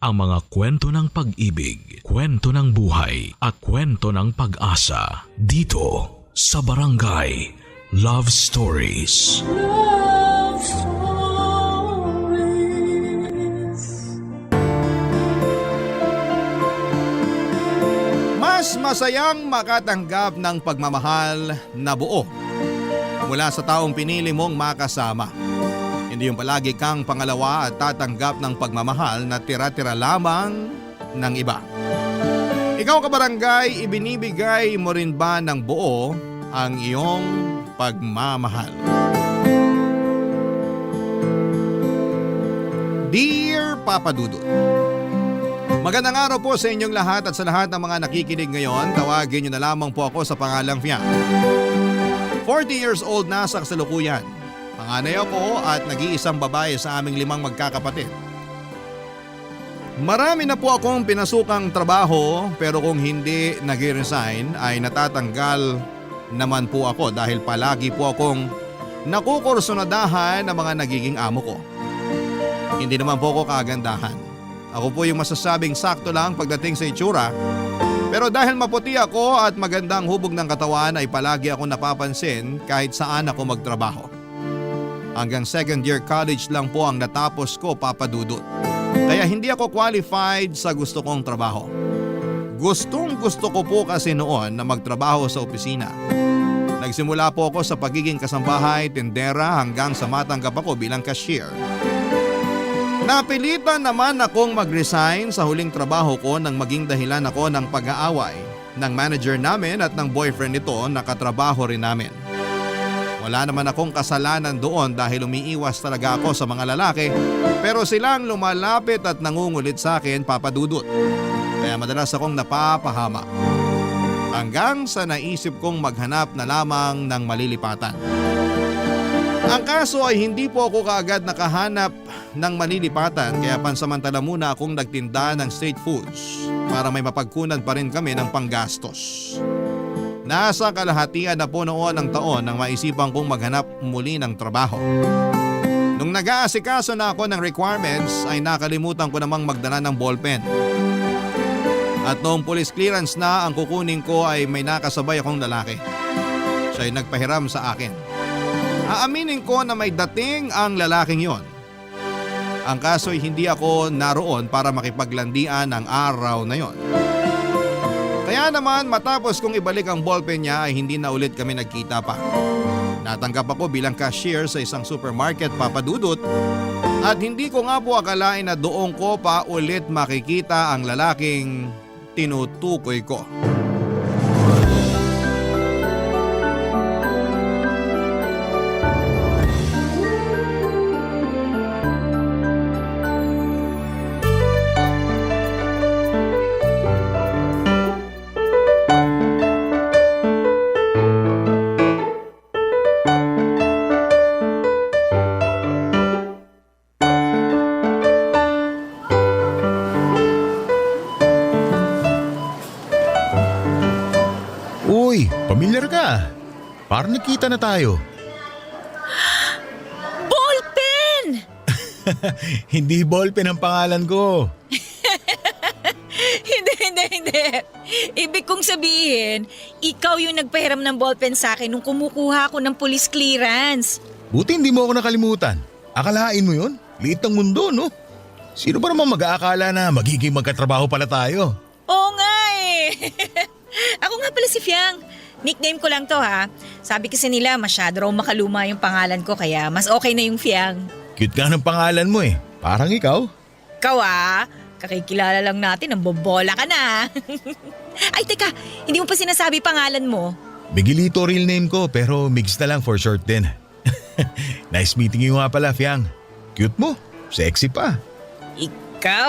ang mga kwento ng pag-ibig, kwento ng buhay at kwento ng pag-asa dito sa Barangay Love Stories. Love Stories. Mas masayang makatanggap ng pagmamahal na buo mula sa taong pinili mong makasama. Hindi yung palagi kang pangalawa at tatanggap ng pagmamahal na tira-tira lamang ng iba. Ikaw kabarangay, ibinibigay mo rin ba ng buo ang iyong pagmamahal? Dear Papa Dudut, magandang araw po sa inyong lahat at sa lahat ng mga nakikinig ngayon. Tawagin niyo na lamang po ako sa pangalang Fiang. 40 years old na sa kasalukuyan. Panganay ako at nag-iisang babae sa aming 5 magkakapatid. Marami na po akong pinasukang trabaho pero kung hindi nag-resign ay natatanggal naman po ako dahil palagi po akong nakukursunadahan ng mga nagiging amo ko. Hindi naman po ako kagandahan. Ako po yung masasabing sakto lang pagdating sa itsura. Pero dahil maputi ako at magandang hubog ng katawan ay palagi ako napapansin kahit saan ako magtrabaho. Hanggang second year college lang po ang natapos ko, Papa Dudut. Kaya hindi ako qualified sa gusto kong trabaho. Gustong gusto ko po kasi noon na magtrabaho sa opisina. Nagsimula po ako sa pagiging kasambahay, tindera hanggang sa matanggap ako bilang cashier. Napilitan naman akong mag-resign sa huling trabaho ko nang maging dahilan ako ng pag-aaway ng manager namin at ng boyfriend nito na katrabaho rin namin. Wala naman akong kasalanan doon dahil umiiwas talaga ako sa mga lalaki pero silang lumalapit at nangungulit sa akin, Papa Dudut. Kaya madalas akong napapahamak. Hanggang sa naisip kong maghanap na lamang ng malilipatan. Ang kaso ay hindi po ako kaagad nakahanap ng malilipatan kaya pansamantala muna akong nagtinda ng street foods para may mapagkunan pa rin kami ng panggastos. Nasa kalahatian na po noon ng taon nang maisipan kong maghanap muli ng trabaho. Nung nag-aasikaso na ako ng requirements ay nakalimutan ko namang magdala ng ballpen. At noong police clearance na ang kukunin ko ay may nakasabay akong lalaki. Siya ay nagpahiram sa akin. Aaminin ko na may dating ang lalaking yon. Ang kaso ay hindi ako naroon para makipaglandian ng araw na yon. Kaya naman matapos kong ibalik ang ballpen niya ay hindi na ulit kami nagkita pa. Natanggap ako bilang cashier sa isang supermarket, Papa Dudut, at hindi ko nga po akalain na doon ko pa ulit makikita ang lalaking tinutukoy ko. Pamilyar ka. Parang nakita na tayo. Ballpen! Hindi ballpen ang pangalan ko. Hindi. Ibig kong sabihin, ikaw yung nagpahiram ng ballpen sa akin nung kumukuha ako ng police clearance. Buti hindi mo ako nakalimutan. Akalain mo yun? Liit ng mundo, no? Sino ba naman mag-aakala na magiging magkatrabaho pala tayo? Oo nga eh. Ako nga pala si Fiang. Nickname ko lang to ha. Sabi kasi nila masyado raw makaluma yung pangalan ko kaya mas okay na yung Fiang. Cute ka ng pangalan mo eh. Parang ikaw. Ikaw kakikilala lang natin, ang bobola ka na. Ay teka, hindi mo pa sinasabi pangalan mo. Miguelito real name ko pero mix na lang for short din. Nice meeting you nga pala, Fiang. Cute mo. Sexy pa. Ikaw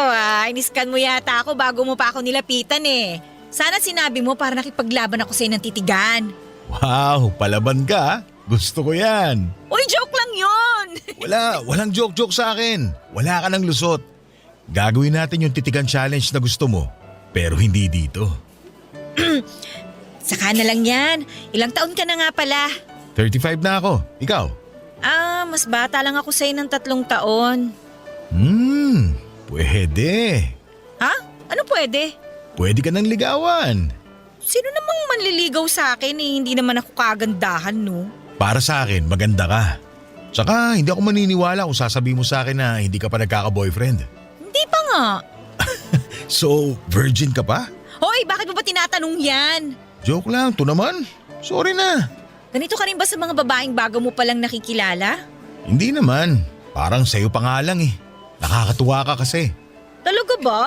iniskan mo yata ako bago mo pa ako nilapitan eh. Sana sinabi mo para nakipaglaban ako sa'yo ng titigan. Wow, palaban ka. Gusto ko yan. Uy, joke lang yun. Walang joke-joke sa akin. Wala ka ng lusot. Gagawin natin yung titigan challenge na gusto mo. Pero hindi dito. Saka na lang yan. Ilang taon ka na nga pala? 35 na ako. Ikaw? Mas bata lang ako sa'yo ng 3 taon. Pwede. pwede? Pwede ka ng ligawan. Sino namang manliligaw sa akin hindi naman ako kagandahan, no? Para sa akin, maganda ka. Tsaka hindi ako maniniwala kung sasabihin mo sa akin na hindi ka pa nagkaka-boyfriend. Hindi pa nga. So, virgin ka pa? Hoy, bakit mo ba tinatanong yan? Joke lang, to naman. Sorry na. Ganito ka rin ba sa mga babaeng bago mo palang nakikilala? Hindi naman. Parang sa'yo pa nga lang eh. Nakakatuwa ka kasi. Talaga ba?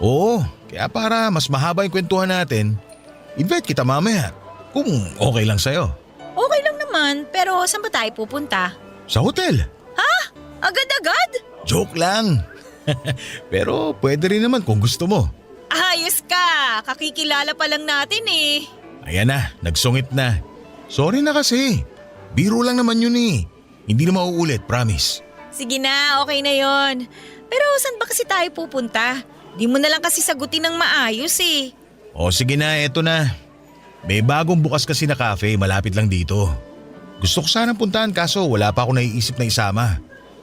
Oo, kaya para mas mahaba yung kwentuhan natin, invite kita mamaya. Kung okay lang sa'yo. Okay lang naman, pero saan ba tayo pupunta? Sa hotel. Agad-agad? Joke lang. Pero pwede rin naman kung gusto mo. Ayos ka, kakikilala pa lang natin eh. Ayan na, nagsungit na. Sorry na kasi. Biro lang naman yun eh. Hindi na mauulit, promise. Sige na, okay na yon. Pero saan ba kasi tayo pupunta? Di mo na lang kasi sagutin ng maayos eh. O sige na, eto na. May bagong bukas kasi na cafe malapit lang dito. Gusto ko sanang puntahan kaso wala pa ako naiisip na isama.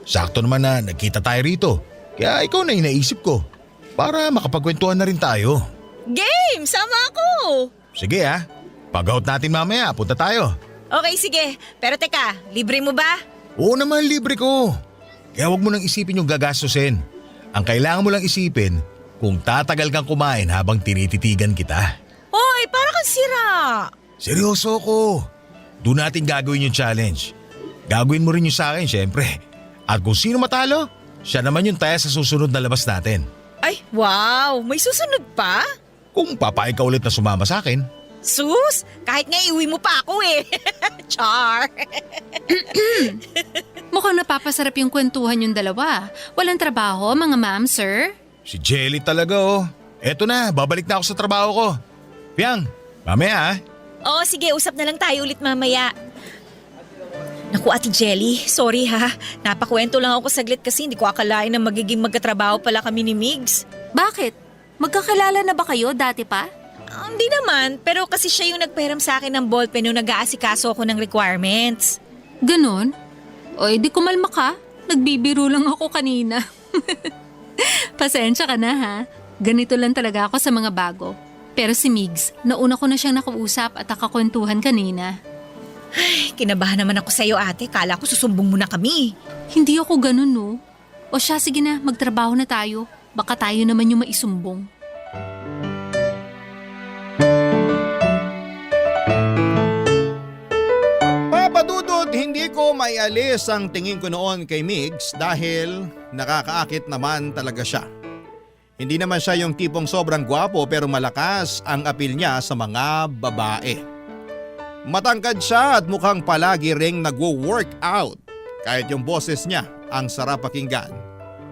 Sakto naman na nagkita tayo rito. Kaya ikaw na yung naisip ko. Para makapagkwentuhan na rin tayo. Game! Sama ako! Sige ah. Pag-out natin mamaya, punta tayo. Okay, sige. Pero teka, libre mo ba? Oo naman, libre ko. Kaya wag mo nang isipin yung gagastusin. Ang kailangan mo lang isipin kung tatagal kang kumain habang tinititigan kita. Hoy, para kang sira. Seryoso ko. Doon natin gagawin yung challenge. Gagawin mo rin yung sa akin, syempre. At kung sino matalo, siya naman yung taya sa susunod na labas natin. Ay, wow! May susunod pa? Kung papayag ka ulit na sumama sa akin. Sus! Kahit nga iuwi mo pa ako eh. Char! Mukhang napapasarap yung kwentuhan yung dalawa. Walang trabaho, mga ma'am, sir? Si Jelly talaga oh. Eto na, babalik na ako sa trabaho ko. Piang, mamaya ah. Oo, sige, usap na lang tayo ulit mamaya. Naku, Ate Jelly, sorry ha. Napakwento lang ako saglit kasi hindi ko akalain na magiging magkatrabaho pala kami ni Migs. Bakit? Magkakilala na ba kayo dati pa? Hindi naman, pero kasi siya yung nagpahiram sa akin ng ballpen nung nag-aasikaso ako ng requirements. Ganon? O edi kumalma ka. Nagbibiro lang ako kanina. Pasensya ka na ha. Ganito lang talaga ako sa mga bago. Pero si Migs, nauna ko na siyang nakausap at nakakwentuhan kanina. Ay, kinabahan naman ako sa'yo ate. Kala ko susumbong mo na kami. Hindi ako ganun no. O siya, sige na, magtrabaho na tayo. Baka tayo naman yung maisumbong. Papadudod, hindi ko maialis ang tingin ko noon kay Migs dahil nakakaakit naman talaga siya. Hindi naman siya yung tipong sobrang gwapo pero malakas ang appeal niya sa mga babae. Matangkad siya at mukhang palagi ring nagwo-workout. Kahit yung boses niya ang sarap pakinggan.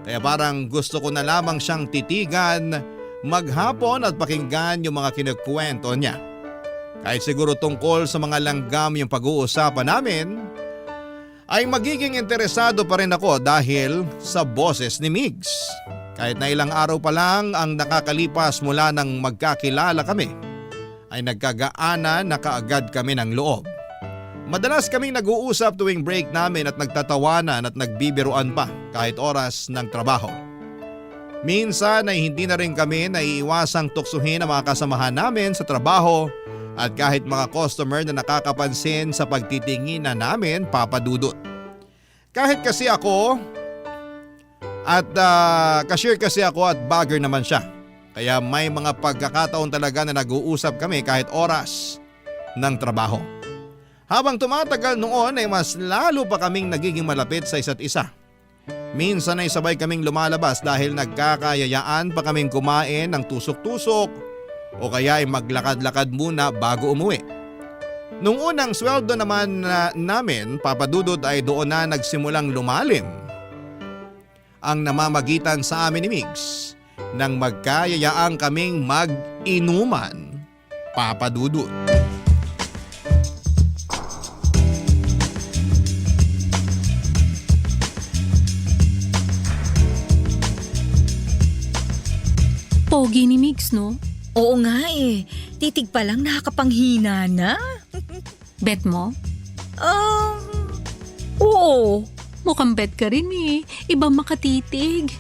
Kaya parang gusto ko na lamang siyang titigan, maghapon at pakinggan yung mga kinukwento niya. Kahit siguro tungkol sa mga langgam yung pag-uusapan namin, ay magiging interesado pa rin ako dahil sa boses ni Migs. Kahit na ilang araw pa lang ang nakakalipas mula nang magkakilala kami, ay nagkagaanan na kaagad kami ng loob. Madalas kaming nag-uusap tuwing break namin at nagtatawanan at nagbibiruan pa kahit oras ng trabaho. Minsan ay hindi na rin kami naiiwasang tuksuhin ang mga kasamahan namin sa trabaho at kahit mga customer na nakakapansin sa pagtitingin na namin papadudot. Kahit kasi ako at cashier kasi ako at bagger naman siya. Kaya may mga pagkakataon talaga na nag-uusap kami kahit oras ng trabaho. Habang tumatagal noon ay mas lalo pa kaming nagiging malapit sa isa't isa. Minsan ay sabay kaming lumalabas dahil nagkakayayaan pa kaming kumain ng tusok-tusok o kaya ay maglakad-lakad muna bago umuwi. Nung unang sweldo naman namin, papadudod ay doon na nagsimulang lumalim ang namamagitan sa amin ni Migs nang magkayayaan kaming mag-inuman, papadudod. Pogi ni Migs, no? Oo nga eh. Titig pa lang nakakapanghina na. Bet mo? Oo. Mukhang bet ka rin eh. Ibang makatitig.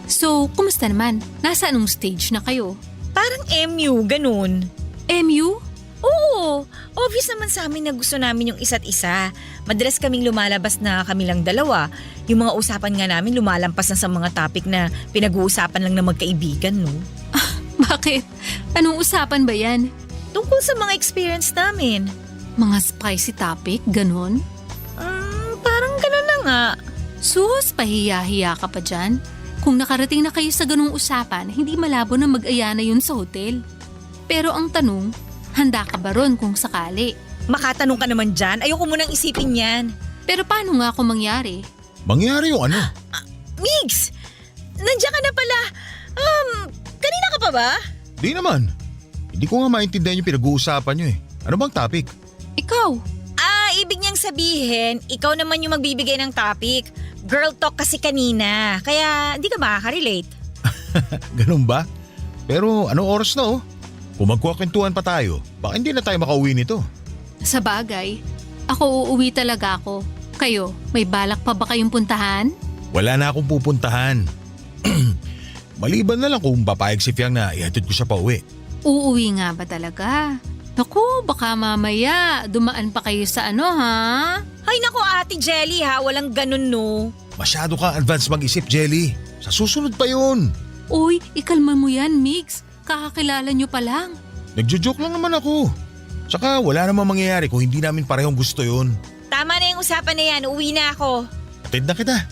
So, kumusta naman? Nasa anong stage na kayo? Parang MU, ganun. MU? Oo, obvious naman sa amin na gusto namin yung isa't isa. Madalas kaming lumalabas na kami lang dalawa. Yung mga usapan nga namin lumalampas na sa mga topic na pinag-uusapan lang ng magkaibigan, no? Bakit? Anong usapan ba yan? Tungkol sa mga experience namin. Mga spicy topic, ganon? Parang ganun na nga. Sus, pahiya-hiya ka pa dyan? Kung nakarating na kayo sa ganung usapan, hindi malabo na mag-aya na yun sa hotel. Pero ang tanong, handa ka ba ron kung sakali? Makatanong ka naman dyan, ayoko munang isipin yan. Pero paano nga kung mangyari? Mangyari yung ano? Migs! Nandiyan ka na pala. Kanina ka pa ba? Di naman. Hindi ko nga maintindihan yung pinag-uusapan nyo eh. Ano bang topic? Ikaw? Ibig niyang sabihin, ikaw naman yung magbibigay ng topic. Girl talk kasi kanina, kaya hindi ka makaka-relate. Ganun ba? Pero anong oras na oh? Kung magkukwentuhan pa tayo, baka hindi na tayo makauwi nito. Sa bagay, ako uuwi talaga ako. Kayo, may balak pa ba kayong puntahan? Wala na akong pupuntahan. Maliban na lang kung papayag si Fiang na ihatid ko siya pa uwi. Uuwi nga ba talaga? Naku, baka mamaya dumaan pa kayo sa ano ha? Ay nako Ate Jelly ha, walang ganun no. Masyado kang advance mag-isip, Jelly. Sa susunod pa yun. Uy, ikalma mo yan, Mix. Kakakilala nyo pa lang. Nagjo-joke lang naman ako. Tsaka wala namang mangyayari kung hindi namin parehong gusto yun. Tama na yung usapan na yan, uwi na ako. Atid na kita.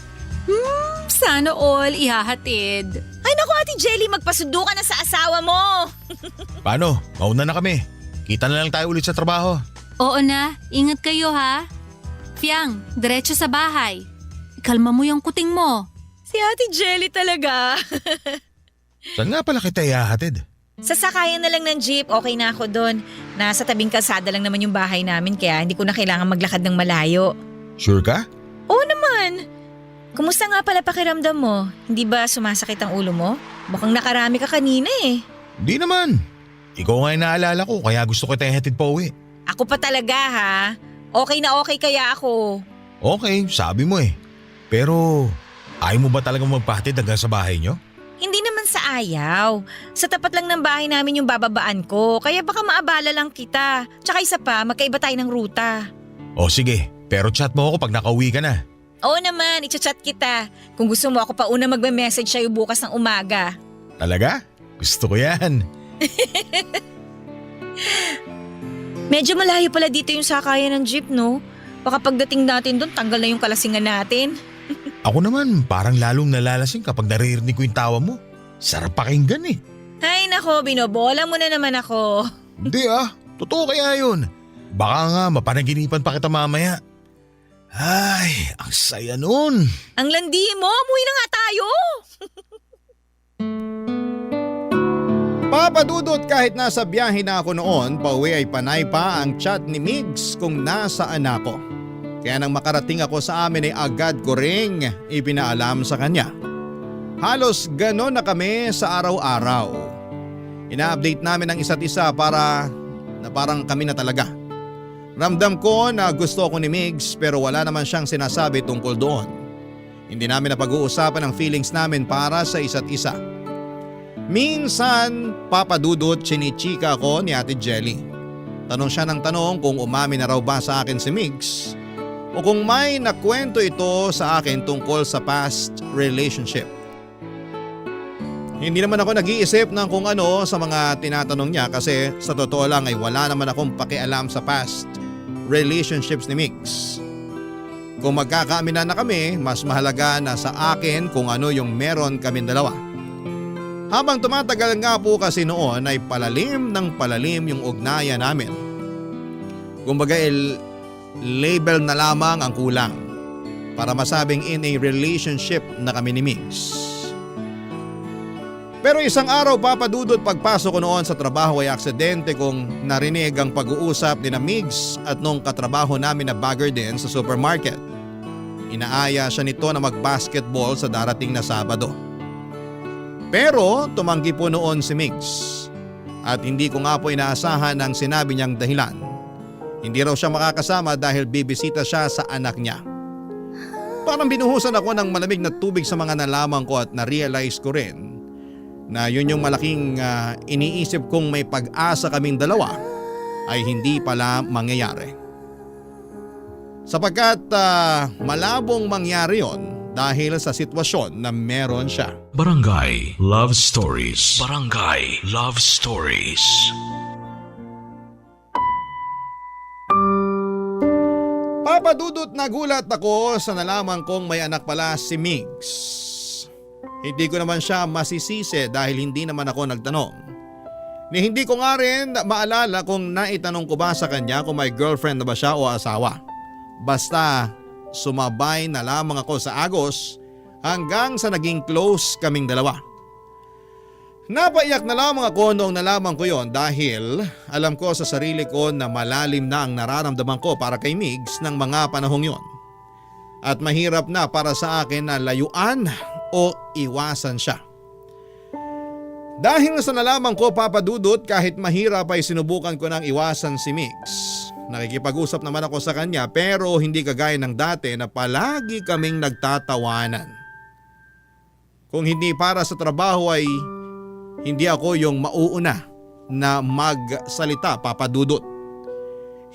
Sana all ihahatid. Ay nako Ate Jelly, magpasundo ka na sa asawa mo. Paano? Mauna na kami. Kita na lang tayo ulit sa trabaho. Oo na, ingat kayo ha. Fiang, diretso sa bahay. Ikalma mo yung kuting mo. Si Ate Jelly talaga. Saan nga pala kita ihahatid? Sasakayan na lang ng jeep, okay na ako doon. Nasa tabing kalsada lang naman yung bahay namin kaya hindi ko na kailangan maglakad ng malayo. Sure ka? Oo naman. Kumusta nga pala pakiramdam mo? Hindi ba sumasakit ang ulo mo? Mukhang nakarami ka kanina eh. Hindi naman. Ikaw nga yung naalala ko kaya gusto ko tayong hatid pa uwi. Ako pa talaga ha. Okay na okay kaya ako. Okay, sabi mo eh. Pero ayaw mo ba talagang magpahatid hanggang sa bahay nyo? Hindi naman sa ayaw. Sa tapat lang ng bahay namin yung bababaan ko. Kaya baka maabala lang kita. Tsaka isa pa, magkaiba tayo ng ruta. O sige, pero chat mo ako pag nakauwi ka na. Oo naman, i-chat kita. Kung gusto mo ako pa una magme-message sa'yo bukas ng umaga. Talaga? Gusto ko yan. Medyo malayo pala dito yung sakayan ng jeep, no? Baka pagdating natin doon, tanggal na yung kalasingan natin. Ako naman, parang lalong nalalasing kapag naririnig ko yung tawa mo. Sarap pakinggan eh. Ay nako, binobola mo na naman ako. Hindi totoo kaya yun. Baka nga mapanaginipan pa kita mamaya. Ay, ang saya nun. Ang landi mo, umuwi na nga tayo. Papadudot kahit nasa biyahe na ako noon, pauwi ay panay pa ang chat ni Migs kung nasaan ako. Kaya nang makarating ako sa amin ay agad ko ring ipinaalam sa kanya. Halos ganon na kami sa araw-araw. Ina-update namin ang isa't isa para na parang kami na talaga. Ramdam ko na gusto ko ni Migs pero wala naman siyang sinasabi tungkol doon. Hindi namin napag-uusapan ang feelings namin para sa isa't isa. Minsan, papadudot, chinichika ko ni Ate Jelly. Tanong siya ng tanong kung umamin na raw ba sa akin si Migs o kung may nakwento ito sa akin tungkol sa past relationship. Hindi naman ako nag-iisip ng kung ano sa mga tinatanong niya kasi sa totoo lang ay wala naman akong pakialam sa past relationships ni Migs. Kung magkakaaminan na kami, mas mahalaga na sa akin kung ano yung meron kaming dalawa. Habang tumatagal nga po kasi noon ay palalim ng palalim yung ugnayan namin. Kumbaga label na lamang ang kulang para masabing in a relationship na kami ni Migs. Pero isang araw papadudot pagpasok ko noon sa trabaho ay aksidente kong narinig ang pag-uusap ni na Migs at nung katrabaho namin na bagger din sa supermarket. Inaaya siya nito na mag-basketball sa darating na Sabado. Pero tumanggi po noon si Migs at hindi ko nga po inaasahan ang sinabi niyang dahilan. Hindi raw siya makakasama dahil bibisita siya sa anak niya. Parang binuhusan ako ng malamig na tubig sa mga nalaman ko at na-realize ko rin na yun yung malaking iniisip kong may pag-asa kaming dalawa ay hindi pala mangyayari. Sapagkat malabong mangyari yon dahil sa sitwasyon na meron siya. Barangay Love Stories. Barangay Love Stories. Papadudot nagulat ako sa nalaman kong may anak pala si Migs. Hindi ko naman siya masisisi dahil hindi naman ako nagtanong. Ni hindi ko nga rin maalala kung naitanong ko ba sa kanya kung may girlfriend na ba siya o asawa. Basta sumabay na lamang ako sa agos hanggang sa naging close kaming dalawa. Napaiyak na lamang ako noong nalaman ko yon dahil alam ko sa sarili ko na malalim na ang nararamdaman ko para kay Migs ng mga panahong yon. At mahirap na para sa akin na layuan o iwasan siya. Dahil sa nalaman ko, Papa Dudut, kahit mahirap ay sinubukan ko nang iwasan si Migs. Nakikipag-usap naman ako sa kanya pero hindi kagaya ng dati na palagi kaming nagtatawanan. Kung hindi para sa trabaho ay hindi ako yung mauuna na magsalita, Papa Dudut.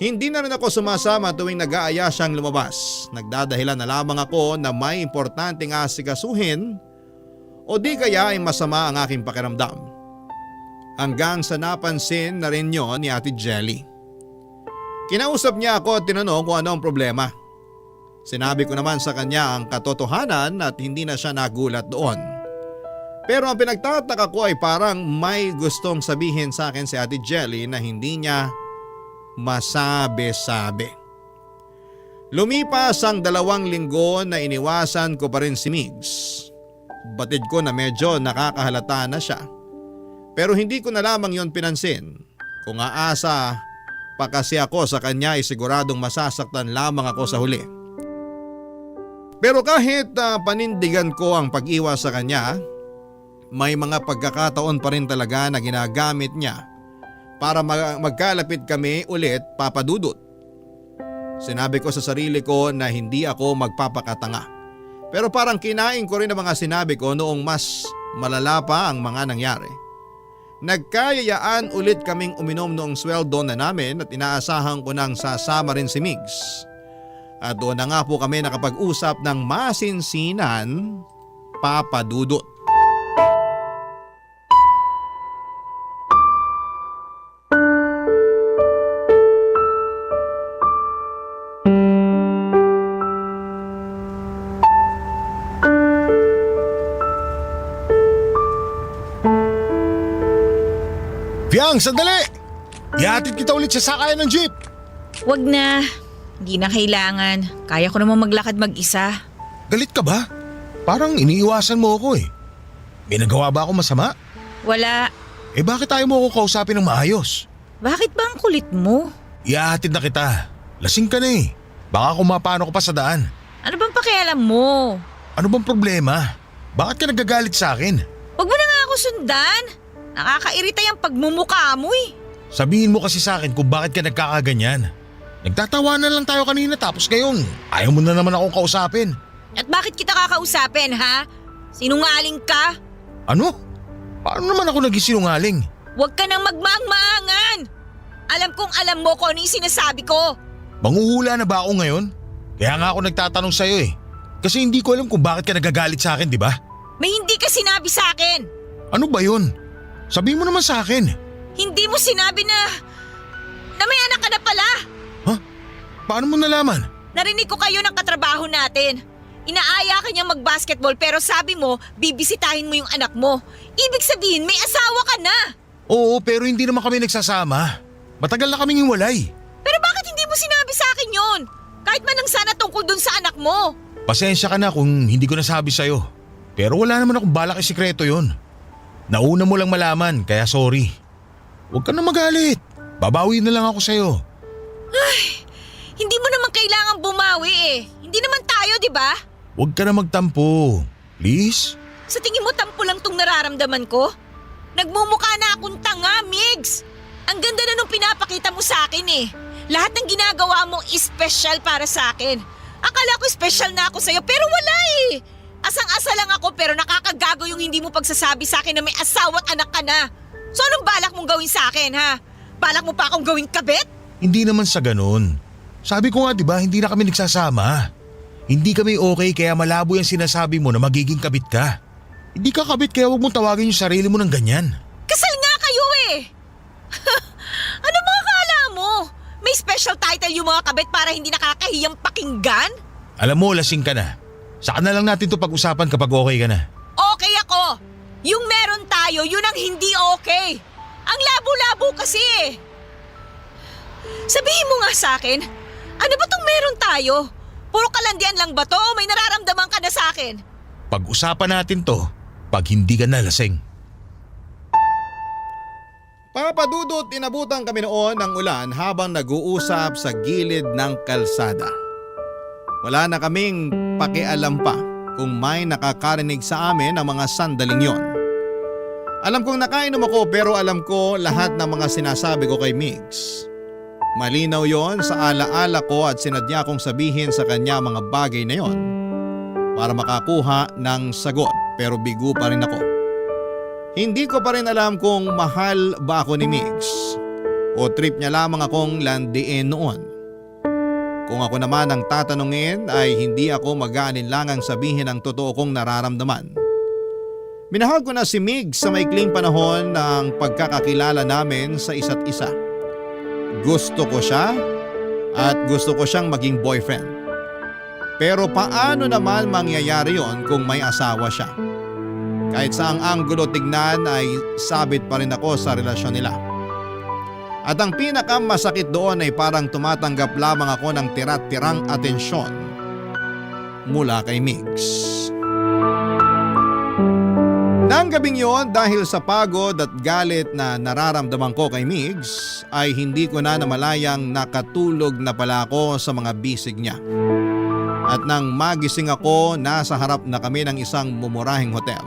Hindi na rin ako sumasama tuwing nag-aaya siyang lumabas. Nagdadahilan na lamang ako na may importanteng asikasuhin o di kaya ay masama ang aking pakiramdam. Hanggang sa napansin na rin yon ni Ate Jelly. Kinausap niya ako at tinanong kung ano ang problema. Sinabi ko naman sa kanya ang katotohanan at hindi na siya nagulat doon. Pero ang pinagtataka ko ay parang may gustong sabihin sa akin si Ate Jelly na hindi niya masabi-sabi. Lumipas ang 2 linggo na iniwasan ko pa rin si Migs. Batid ko na medyo nakakahalata na siya. Pero hindi ko na lamang yon pinansin. Kung aasa pa kasi ako sa kanya ay siguradong masasaktan lamang ako sa huli. Pero kahit panindigan ko ang pag-iwas sa kanya, may mga pagkakataon pa rin talaga na ginagamit niya para magkalapit kami ulit, Papa Dudut. Sinabi ko sa sarili ko na hindi ako magpapakatanga. Pero parang kinain ko rin ang mga sinabi ko noong mas malala pa ang mga nangyari. Nagkayayaan ulit kaming uminom noong sweldo na namin at inaasahan ko nang sasama rin si Migs. At doon na nga po kami nakapag-usap ng masinsinan, Papa Dudut. Fiang, sandali! Ihatid kita ulit sa sakayan ng jeep. Wag na. Hindi na kailangan. Kaya ko naman maglakad mag-isa. Galit ka ba? Parang iniiwasan mo ako eh. May nagawa ba ako masama? Wala. Eh bakit tayo mo ako kausapin ng maayos? Bakit ba ang kulit mo? Ihatid na kita. Lasing ka na eh. Baka kumapano ko pa sa daan. Ano bang pakialam mo? Ano bang problema? Bakit ka nagagalit sa akin? Wag mo na nga ako sundan. Nakakairita yung pagmumukha mo eh. Sabihin mo kasi sa akin kung bakit ka nagkakaganyan. Nagtatawanan lang tayo kanina tapos ngayon ayaw mo na naman akong kausapin. At bakit kita kakausapin ha? Sinungaling ka? Ano? Paano naman ako naging sinungaling? Huwag ka nang magmaang-maangan. Alam kong alam mo kung ano yung sinasabi ko. Manghuhula na ba ako ngayon? Kaya nga ako nagtatanong sa'yo eh. Kasi hindi ko alam kung bakit ka nagagalit sa akin, di ba? May hindi ka sinabi sa akin. Ano ba yun? Sabihin mo naman sa akin. Hindi mo sinabi na may anak ka na pala. Ha? Paano mo nalaman? Narinig ko kayo ng katrabaho natin. Inaaya ka niyang mag-basketball pero sabi mo bibisitahin mo yung anak mo. Ibig sabihin may asawa ka na. Oo, pero hindi naman kami nagsasama. Matagal na kaming hiwalay. Pero bakit hindi mo sinabi sa akin yun? Kahit man lang sana tungkol dun sa anak mo. Pasensya ka na kung hindi ko nasabi sa'yo. Pero wala naman akong balak isikreto yun. Nauna mo lang malaman, kaya sorry. Huwag ka na magalit. Babawi na lang ako sa'yo. Ay, hindi mo naman kailangan bumawi eh. Hindi naman tayo, di ba? Huwag ka na magtampo. Please? Sa tingin mo tampo lang tong nararamdaman ko? Nagmumukha na akong tanga, Migs. Ang ganda na nung pinapakita mo sa akin eh. Lahat ng ginagawa mo is special para sa akin. Akala ko special na ako sa'yo pero wala eh. Asang-asa lang ako pero nakakagago yung hindi mo pagsasabi sa akin na may asawa at anak ka na. So anong balak mong gawin sa akin ha? Balak mo pa akong gawin kabit? Hindi naman sa ganun. Sabi ko nga 'di ba, hindi na kami nagsasama. Hindi kami okay kaya malabo yung sinasabi mo na magiging kabit ka. Hindi ka kabit kaya huwag mong tawagin yung sarili mo ng ganyan. Kasal nga kayo eh! Ano mga akala mo? May special title yung mga kabit para hindi nakakahiyang pakinggan? Alam mo, lasing ka na. Saka na lang natin to pag-usapan kapag okay ka na. Okay ako! Yung meron tayo, yun ang hindi okay! Ang labo-labo kasi eh! Sabihin mo nga sa akin, ano ba tong meron tayo? Puro kalandian lang ba to o may nararamdaman ka na sa akin? Pag-usapan natin to pag hindi ka na lasing. Papadudot, inabutan kami noon ng ulan habang nag-uusap sa gilid ng kalsada. Wala na kaming pakialam pa kung may nakakarinig sa amin ng mga sandaling yon. Alam kong nakainom ako pero alam ko lahat ng mga sinasabi ko kay Migs. Malinaw yon sa alaala ko at sinadya kong sabihin sa kanya mga bagay na yon para makakuha ng sagot pero bigo pa rin ako. Hindi ko pa rin alam kung mahal ba ako ni Migs o trip niya lamang akong landiin noon. Kung ako naman ang tatanungin ay hindi ako mag-aalinlangang sabihin ang totoo kong nararamdaman. Minahal ko na si Migs sa maikling panahon ng pagkakakilala namin sa isa't isa. Gusto ko siya at gusto ko siyang maging boyfriend. Pero paano naman mangyayari yon kung may asawa siya? Kahit saang anggulo tignan ay sabit pa rin ako sa relasyon nila. At ang pinakamasakit doon ay parang tumatanggap lamang ako ng tira-tirang atensyon mula kay Migs. Nang gabing yon, dahil sa pagod at galit na nararamdaman ko kay Migs ay hindi ko na namalayang nakatulog na pala ako sa mga bisig niya. At nang magising ako, nasa harap na kami ng isang mumurahing hotel.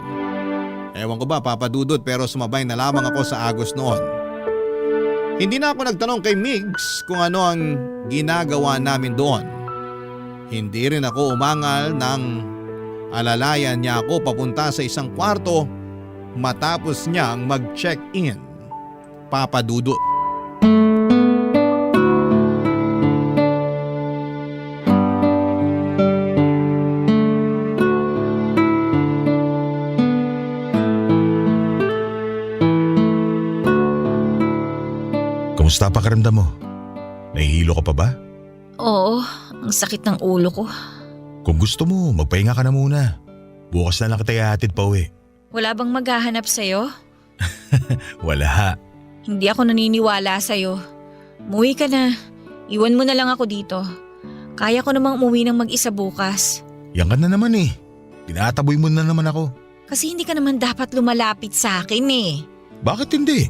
Ewan ko ba papadudot pero sumabay na lamang ako sa agos noon. Hindi na ako nagtanong kay Migs kung ano ang ginagawa namin doon. Hindi rin ako umangal nang alalayan niya ako papunta sa isang kwarto matapos niyang mag-check-in. Papadudot. Kamusta pakiramdam mo? Nahihilo ka pa ba? Oo, ang sakit ng ulo ko. Kung gusto mo, magpahinga ka na muna. Bukas na lang kita ihahatid pa uwi. Wala bang maghahanap sa'yo? Wala. Hindi ako naniniwala sa'yo. Umuwi ka na. Iwan mo na lang ako dito. Kaya ko namang umuwi ng mag-isa bukas. Yan ka na naman eh. Tinataboy mo na naman ako. Kasi hindi ka naman dapat lumalapit sa akin eh. Bakit hindi?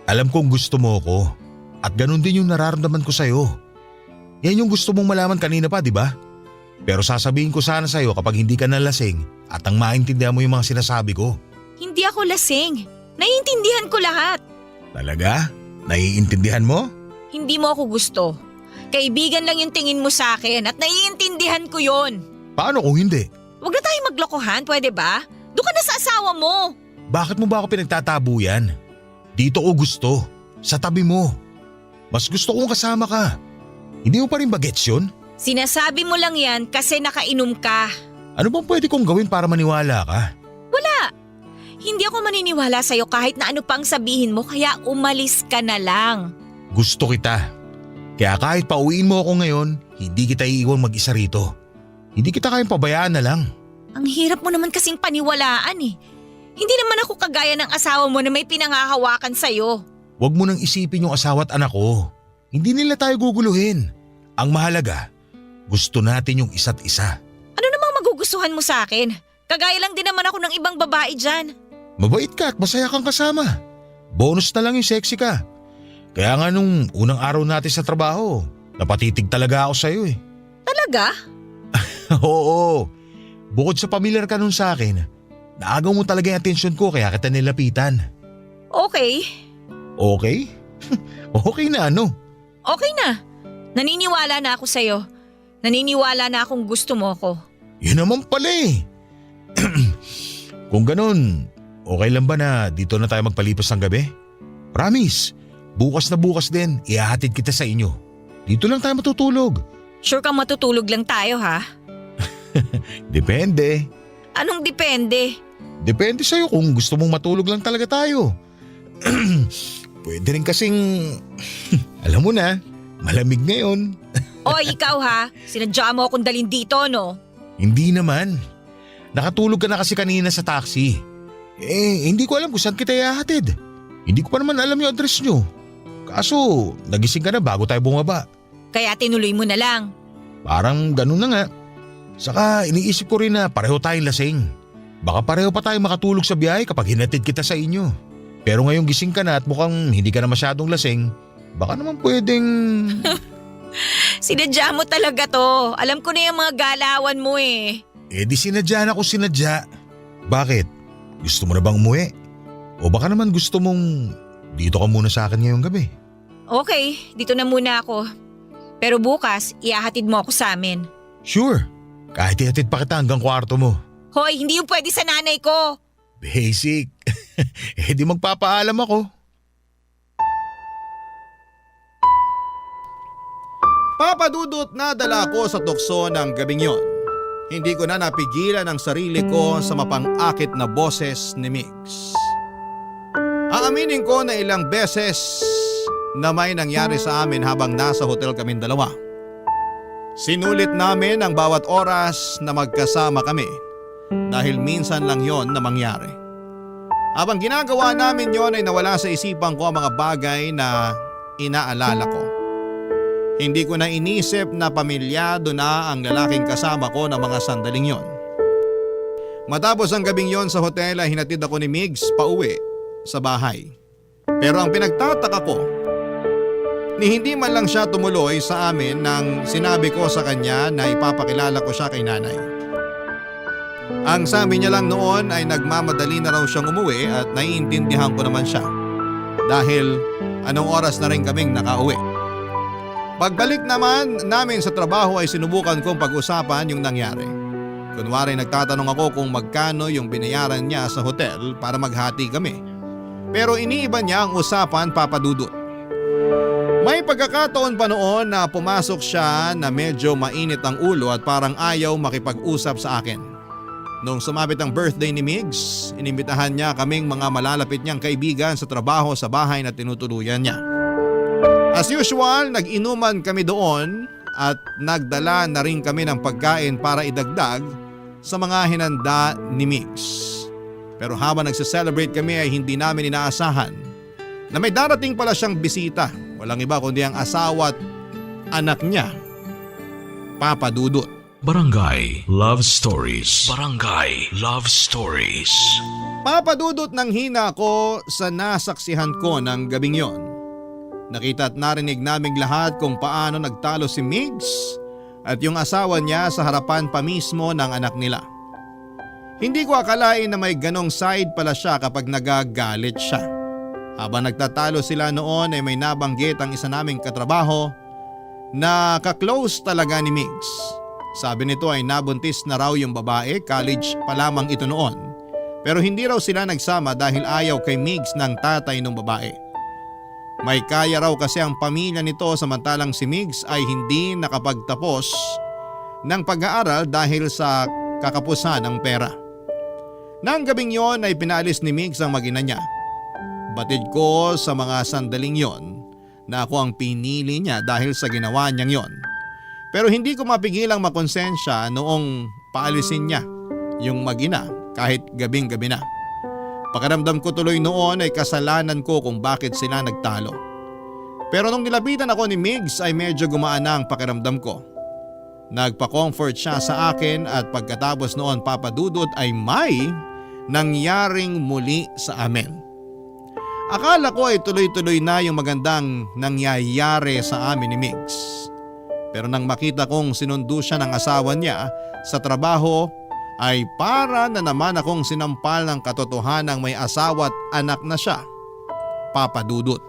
Alam kong gusto mo ako. At ganun din yung nararamdaman ko sa'yo. Yan yung gusto mong malaman kanina pa, di ba? Pero sasabihin ko sana sa'yo kapag hindi ka nalasing at ang maintindihan mo yung mga sinasabi ko. Hindi ako lasing. Naiintindihan ko lahat. Talaga? Naiintindihan mo? Hindi mo ako gusto. Kaibigan lang yung tingin mo sa akin at naiintindihan ko yon. Paano kung hindi? Huwag na tayo maglokohan, pwede ba? Doon ka na sa asawa mo. Bakit mo ba ako pinagtatabo yan? Dito ko gusto. Sa tabi mo. Mas gusto kong kasama ka. Hindi mo pa rin bagets yun? Sinasabi mo lang yan kasi nakainom ka. Ano bang pwede kong gawin para maniwala ka? Wala. Hindi ako maniniwala sa'yo kahit na ano pang sabihin mo kaya umalis ka na lang. Gusto kita. Kaya kahit pauwiin mo ako ngayon, hindi kita iiwan mag-isa rito. Hindi kita kayang pabayaan na lang. Ang hirap mo naman kasing paniwalaan eh. Hindi naman ako kagaya ng asawa mo na may pinangahawakan sa'yo. Huwag mo nang isipin yung asawa at anak ko. Hindi nila tayo guguluhin. Ang mahalaga, gusto natin yung isa't isa. Ano namang magugustuhan mo sa akin? Kagaya lang din naman ako ng ibang babae dyan. Mabait ka at masaya kang kasama. Bonus na lang yung sexy ka. Kaya nga nung unang araw natin sa trabaho, napatitig talaga ako sa'yo eh. Talaga? Oo. Bukod sa pamilyar ka nun sa akin, naagaw mo talaga yung atensyon ko kaya kita nilapitan. Okay. Okay? Okay na ano? Okay na. Naniniwala na ako sa'yo. Naniniwala na akong gusto mo ko. Yun naman pala eh. Kung ganun, okay lang ba na dito na tayo magpalipas ng gabi? Promise, bukas na bukas din, ihahatid kita sa inyo. Dito lang tayo matutulog. Sure kang matutulog lang tayo ha? Depende. Anong depende? Depende sa'yo kung gusto mong matulog lang talaga tayo. Pwede rin kasing, alam mo na, malamig ngayon. Oy, ikaw ha? Sinadya mo akong dalhin dito, no? Hindi naman. Nakatulog ka na kasi kanina sa taxi. Hindi ko alam kung saan kita ihahatid. Hindi ko pa naman alam yung address nyo. Kaso, nagising ka na bago tayo bumaba. Kaya tinuloy mo na lang. Parang ganun na nga. Saka iniisip ko rin na pareho tayong lasing. Baka pareho pa tayong makatulog sa biyahe kapag hinatid kita sa inyo. Pero ngayong gising ka na at mukhang hindi ka na masyadong lasing, baka naman pwedeng… Sinadya mo talaga to. Alam ko na yung mga galawan mo eh. Di sinadya na ako sinadya. Bakit? Gusto mo na bang umuwi? O baka naman gusto mong dito ka muna sa akin ngayong gabi? Okay, dito na muna ako. Pero bukas, ihahatid mo ako sa amin. Sure. Kahit ihatid pa kita hanggang kwarto mo. Hoy, hindi yung pwede sa nanay ko. Basic. Di magpapaalam ako. Papadudot na dala ko sa tukso ng gabing yon. Hindi ko na napigilan ang sarili ko sa mapang-akit na boses ni Migs. Aaminin ko na ilang beses na may nangyari sa amin habang nasa hotel kaming dalawa. Sinulit namin ang bawat oras na magkasama kami dahil minsan lang yon na mangyari. Habang ginagawa namin yon ay nawala sa isipan ko ang mga bagay na inaalala ko. Hindi ko na inisip na pamilyado na ang lalaking kasama ko ng mga sandaling yon. Matapos ang gabing yon sa hotel ay hinatid ako ni Migs pauwi sa bahay. Pero ang pinagtataka ko, ni hindi man lang siya tumuloy sa amin nang sinabi ko sa kanya na ipapakilala ko siya kay nanay. Ang sabi niya lang noon ay nagmamadali na raw siyang umuwi at naiintindihan ko naman siya. Dahil anong oras na rin kaming nakauwi. Pagbalik naman namin sa trabaho ay sinubukan kong pag-usapan yung nangyari. Kunwari nagtatanong ako kung magkano yung binayaran niya sa hotel para maghati kami. Pero iniiba niya ang usapan, Papa Dudut. May pagkakataon pa noon na pumasok siya na medyo mainit ang ulo at parang ayaw makipag-usap sa akin. Nung sumapit ang birthday ni Migs, inimbitahan niya kaming mga malalapit niyang kaibigan sa trabaho sa bahay na tinutuluyan niya. As usual, nag-inuman kami doon at nagdala na rin kami ng pagkain para idagdag sa mga hinanda ni Migs. Pero habang nagse-celebrate kami ay hindi namin inaasahan na may darating pala siyang bisita. Walang iba kundi ang asawa at anak niya, Papa Dudut. Barangay Love Stories. Barangay Love Stories. Papa Dudut, nang hina ko sa nasaksihan ko ng gabing yon. Nakita at narinig naming lahat kung paano nagtalo si Migs at yung asawa niya sa harapan pa mismo ng anak nila. Hindi ko akalain na may ganong side pala siya kapag nagagalit siya. Habang nagtatalo sila noon ay may nabanggit ang isa naming katrabaho na kaklose talaga ni Migs. Sabi nito ay nabuntis na raw yung babae, college pa lamang ito noon. Pero hindi raw sila nagsama dahil ayaw kay Migs ng tatay ng babae. May kaya raw kasi ang pamilya nito samantalang si Migs ay hindi nakapagtapos ng pag-aaral dahil sa kakapusan ng pera. Nang gabing yon ay pinaalis ni Migs ang mag-ina niya. Batid ko sa mga sandaling yon na ako ang pinili niya dahil sa ginawa niyang yon. Pero hindi ko mapigilang makonsensya noong paalisin niya yung mag-ina kahit gabing-gabi na. Pakiramdam ko tuloy noon ay kasalanan ko kung bakit sila nagtalo. Pero nung nilapitan ako ni Migs ay medyo gumaan na ang pakiramdam ko. Nagpa-comfort siya sa akin at pagkatapos noon, Papa Dudut, ay may nangyaring muli sa amin. Akala ko ay tuloy-tuloy na yung magandang nangyayari sa amin ni Migs. Pero nang makita kong sinundo siya ng asawa niya sa trabaho ay para na naman akong sinampal ng katotohanang may asawa at anak na siya, Papa Dudut.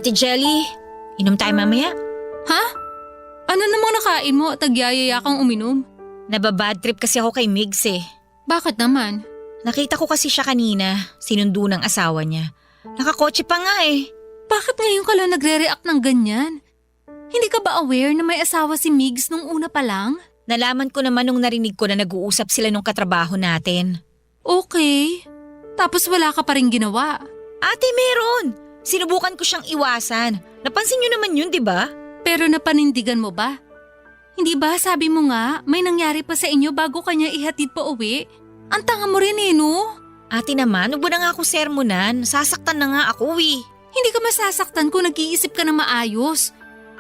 Ate Jelly, inom tayo mamaya. Ha? Ano namang nakain mo at nagyayaya kang uminom? Nababad trip kasi ako kay Migs eh. Bakit naman? Nakita ko kasi siya kanina, sinundo ng asawa niya. Nakakotse pa nga eh. Bakit ngayon ka lang nagre-react ng ganyan? Hindi ka ba aware na may asawa si Migs nung una pa lang? Nalaman ko naman nung narinig ko na nag-uusap sila nung katrabaho natin. Okay. Tapos wala ka pa rin ginawa. Ate, meron! Sinubukan ko siyang iwasan. Napansin niyo naman yun, di ba? Pero napanindigan mo ba? Hindi ba sabi mo nga may nangyari pa sa inyo bago kanya ihatid pa uwi? Ang tanga mo rin eh, no? Ate naman, huwag mo na nga ako sermonan. Sasaktan na nga ako eh. Hindi ka masasaktan kung nag-iisip ka na maayos.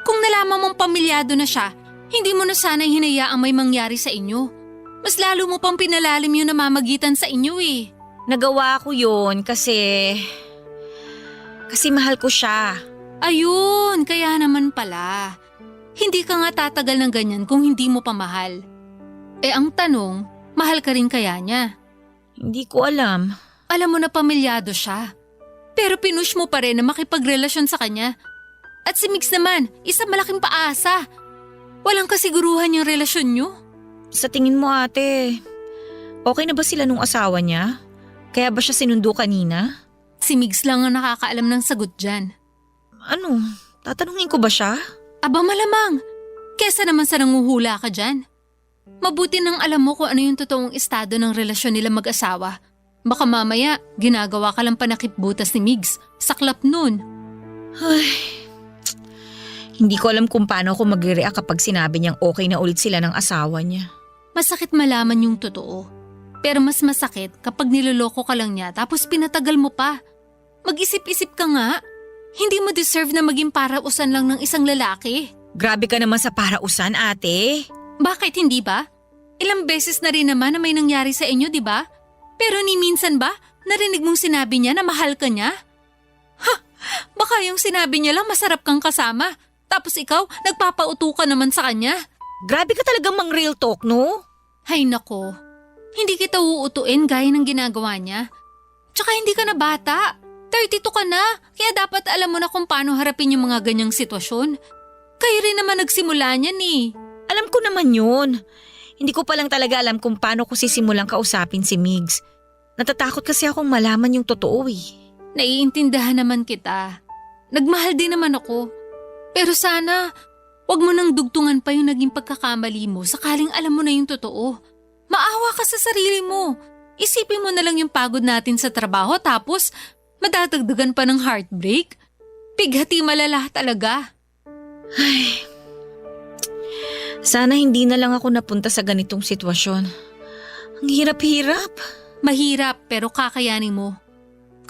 Kung nalaman mong pamilyado na siya, hindi mo na sana'y hinayaang may mangyari sa inyo. Mas lalo mo pang pinalalim yung namamagitan sa inyo eh. Nagawa ko yun kasi mahal ko siya. Ayun, kaya naman pala. Hindi ka nga tatagal ng ganyan kung hindi mo pa mahal. Eh ang tanong, mahal ka rin kaya niya? Hindi ko alam. Alam mo na pamilyado siya. Pero pinush mo pa rin na makipagrelasyon sa kanya. At si Mix naman, isang malaking paasa. Walang kasiguruhan yung relasyon nyo. Sa tingin mo ate, okay na ba sila nung asawa niya? Kaya ba siya sinundo kanina? Si Migs lang ang nakakaalam ng sagot dyan. Ano? Tatanungin ko ba siya? Aba malamang, kesa naman sa nanguhula ka dyan. Mabuti nang alam mo kung ano yung totoong estado ng relasyon nila mag-asawa. Baka mamaya, ginagawa ka lang panakipbutas ni Migs. Saklap nun. Ay, hindi ko alam kung paano ako magre-react kapag sinabi niyang okay na ulit sila ng asawa niya. Masakit malaman yung totoo. Pero mas masakit kapag niloloko ka lang niya tapos pinatagal mo pa. Mag-isip-isip ka nga. Hindi mo deserve na maging parausan lang ng isang lalaki. Grabe ka naman sa parausan, ate. Bakit hindi ba? Ilang beses na rin naman na may nangyari sa inyo, di ba? Pero ni minsan ba, narinig mong sinabi niya na mahal ka niya? Ha! Baka yung sinabi niya lang masarap kang kasama. Tapos ikaw, nagpapauto ka naman sa kanya. Grabe ka talagang mang real talk, no? Hay nako, hindi kita uutuin gaya ng ginagawa niya. Tsaka hindi ka na bata. 32 ka na, kaya dapat alam mo na kung paano harapin yung mga ganyang sitwasyon. Kayo rin naman nagsimula niyan eh. Alam ko naman yun. Hindi ko pa lang talaga alam kung paano ko sisimulang kausapin si Migs. Natatakot kasi akong malaman yung totoo eh. Naiintindihan naman kita. Nagmahal din naman ako. Pero sana, wag mo nang dugtungan pa yung naging pagkakamali mo sakaling alam mo na yung totoo. Maawa ka sa sarili mo. Isipin mo na lang yung pagod natin sa trabaho tapos madadagdagan pa ng heartbreak. Pighati malala talaga. Ay, sana hindi na lang ako napunta sa ganitong sitwasyon. Ang hirap-hirap. Mahirap pero kakayanin mo.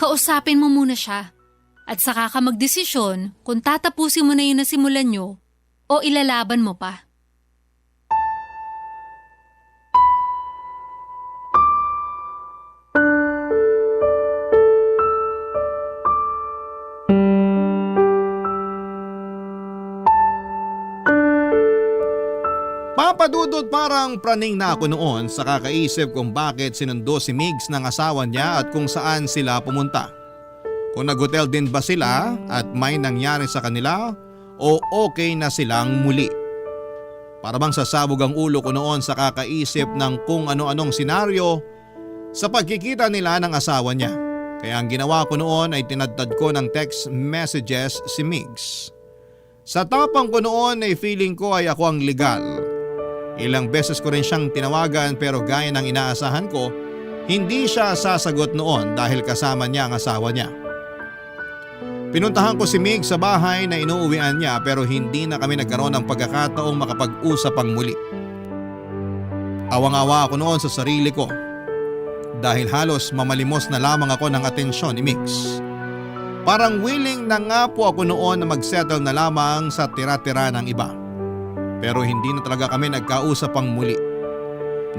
Kausapin mo muna siya. At saka ka magdesisyon kung tatapusin mo na yung nasimulan nyo o ilalaban mo pa. Papadudod parang praning na ako noon sa kakaisip kung bakit sinundo si Migs ng asawa niya at kung saan sila pumunta. Kung nag-hotel din ba sila at may nangyari sa kanila o okay na silang muli. Para bang sasabog ang ulo ko noon sa kakaisip ng kung ano-anong senaryo sa pagkikita nila ng asawa niya. Kaya ang ginawa ko noon ay tinadtad ko ng text messages si Migs. Sa tapang ko noon ay feeling ko ay ako ang legal. Ilang beses ko rin siyang tinawagan pero gaya ng inaasahan ko, hindi siya sasagot noon dahil kasama niya ang asawa niya. Pinuntahan ko si Mig sa bahay na inuuwian niya pero hindi na kami nagkaroon ng pagkakataong makapag-usap ang muli. Awang-awa ako noon sa sarili ko dahil halos mamalimos na lamang ako ng atensyon ni Mix. Parang willing na nga po ako noon na magsettle na lamang sa tira-tira ng iba. Pero hindi na talaga kami nagkausap ang muli.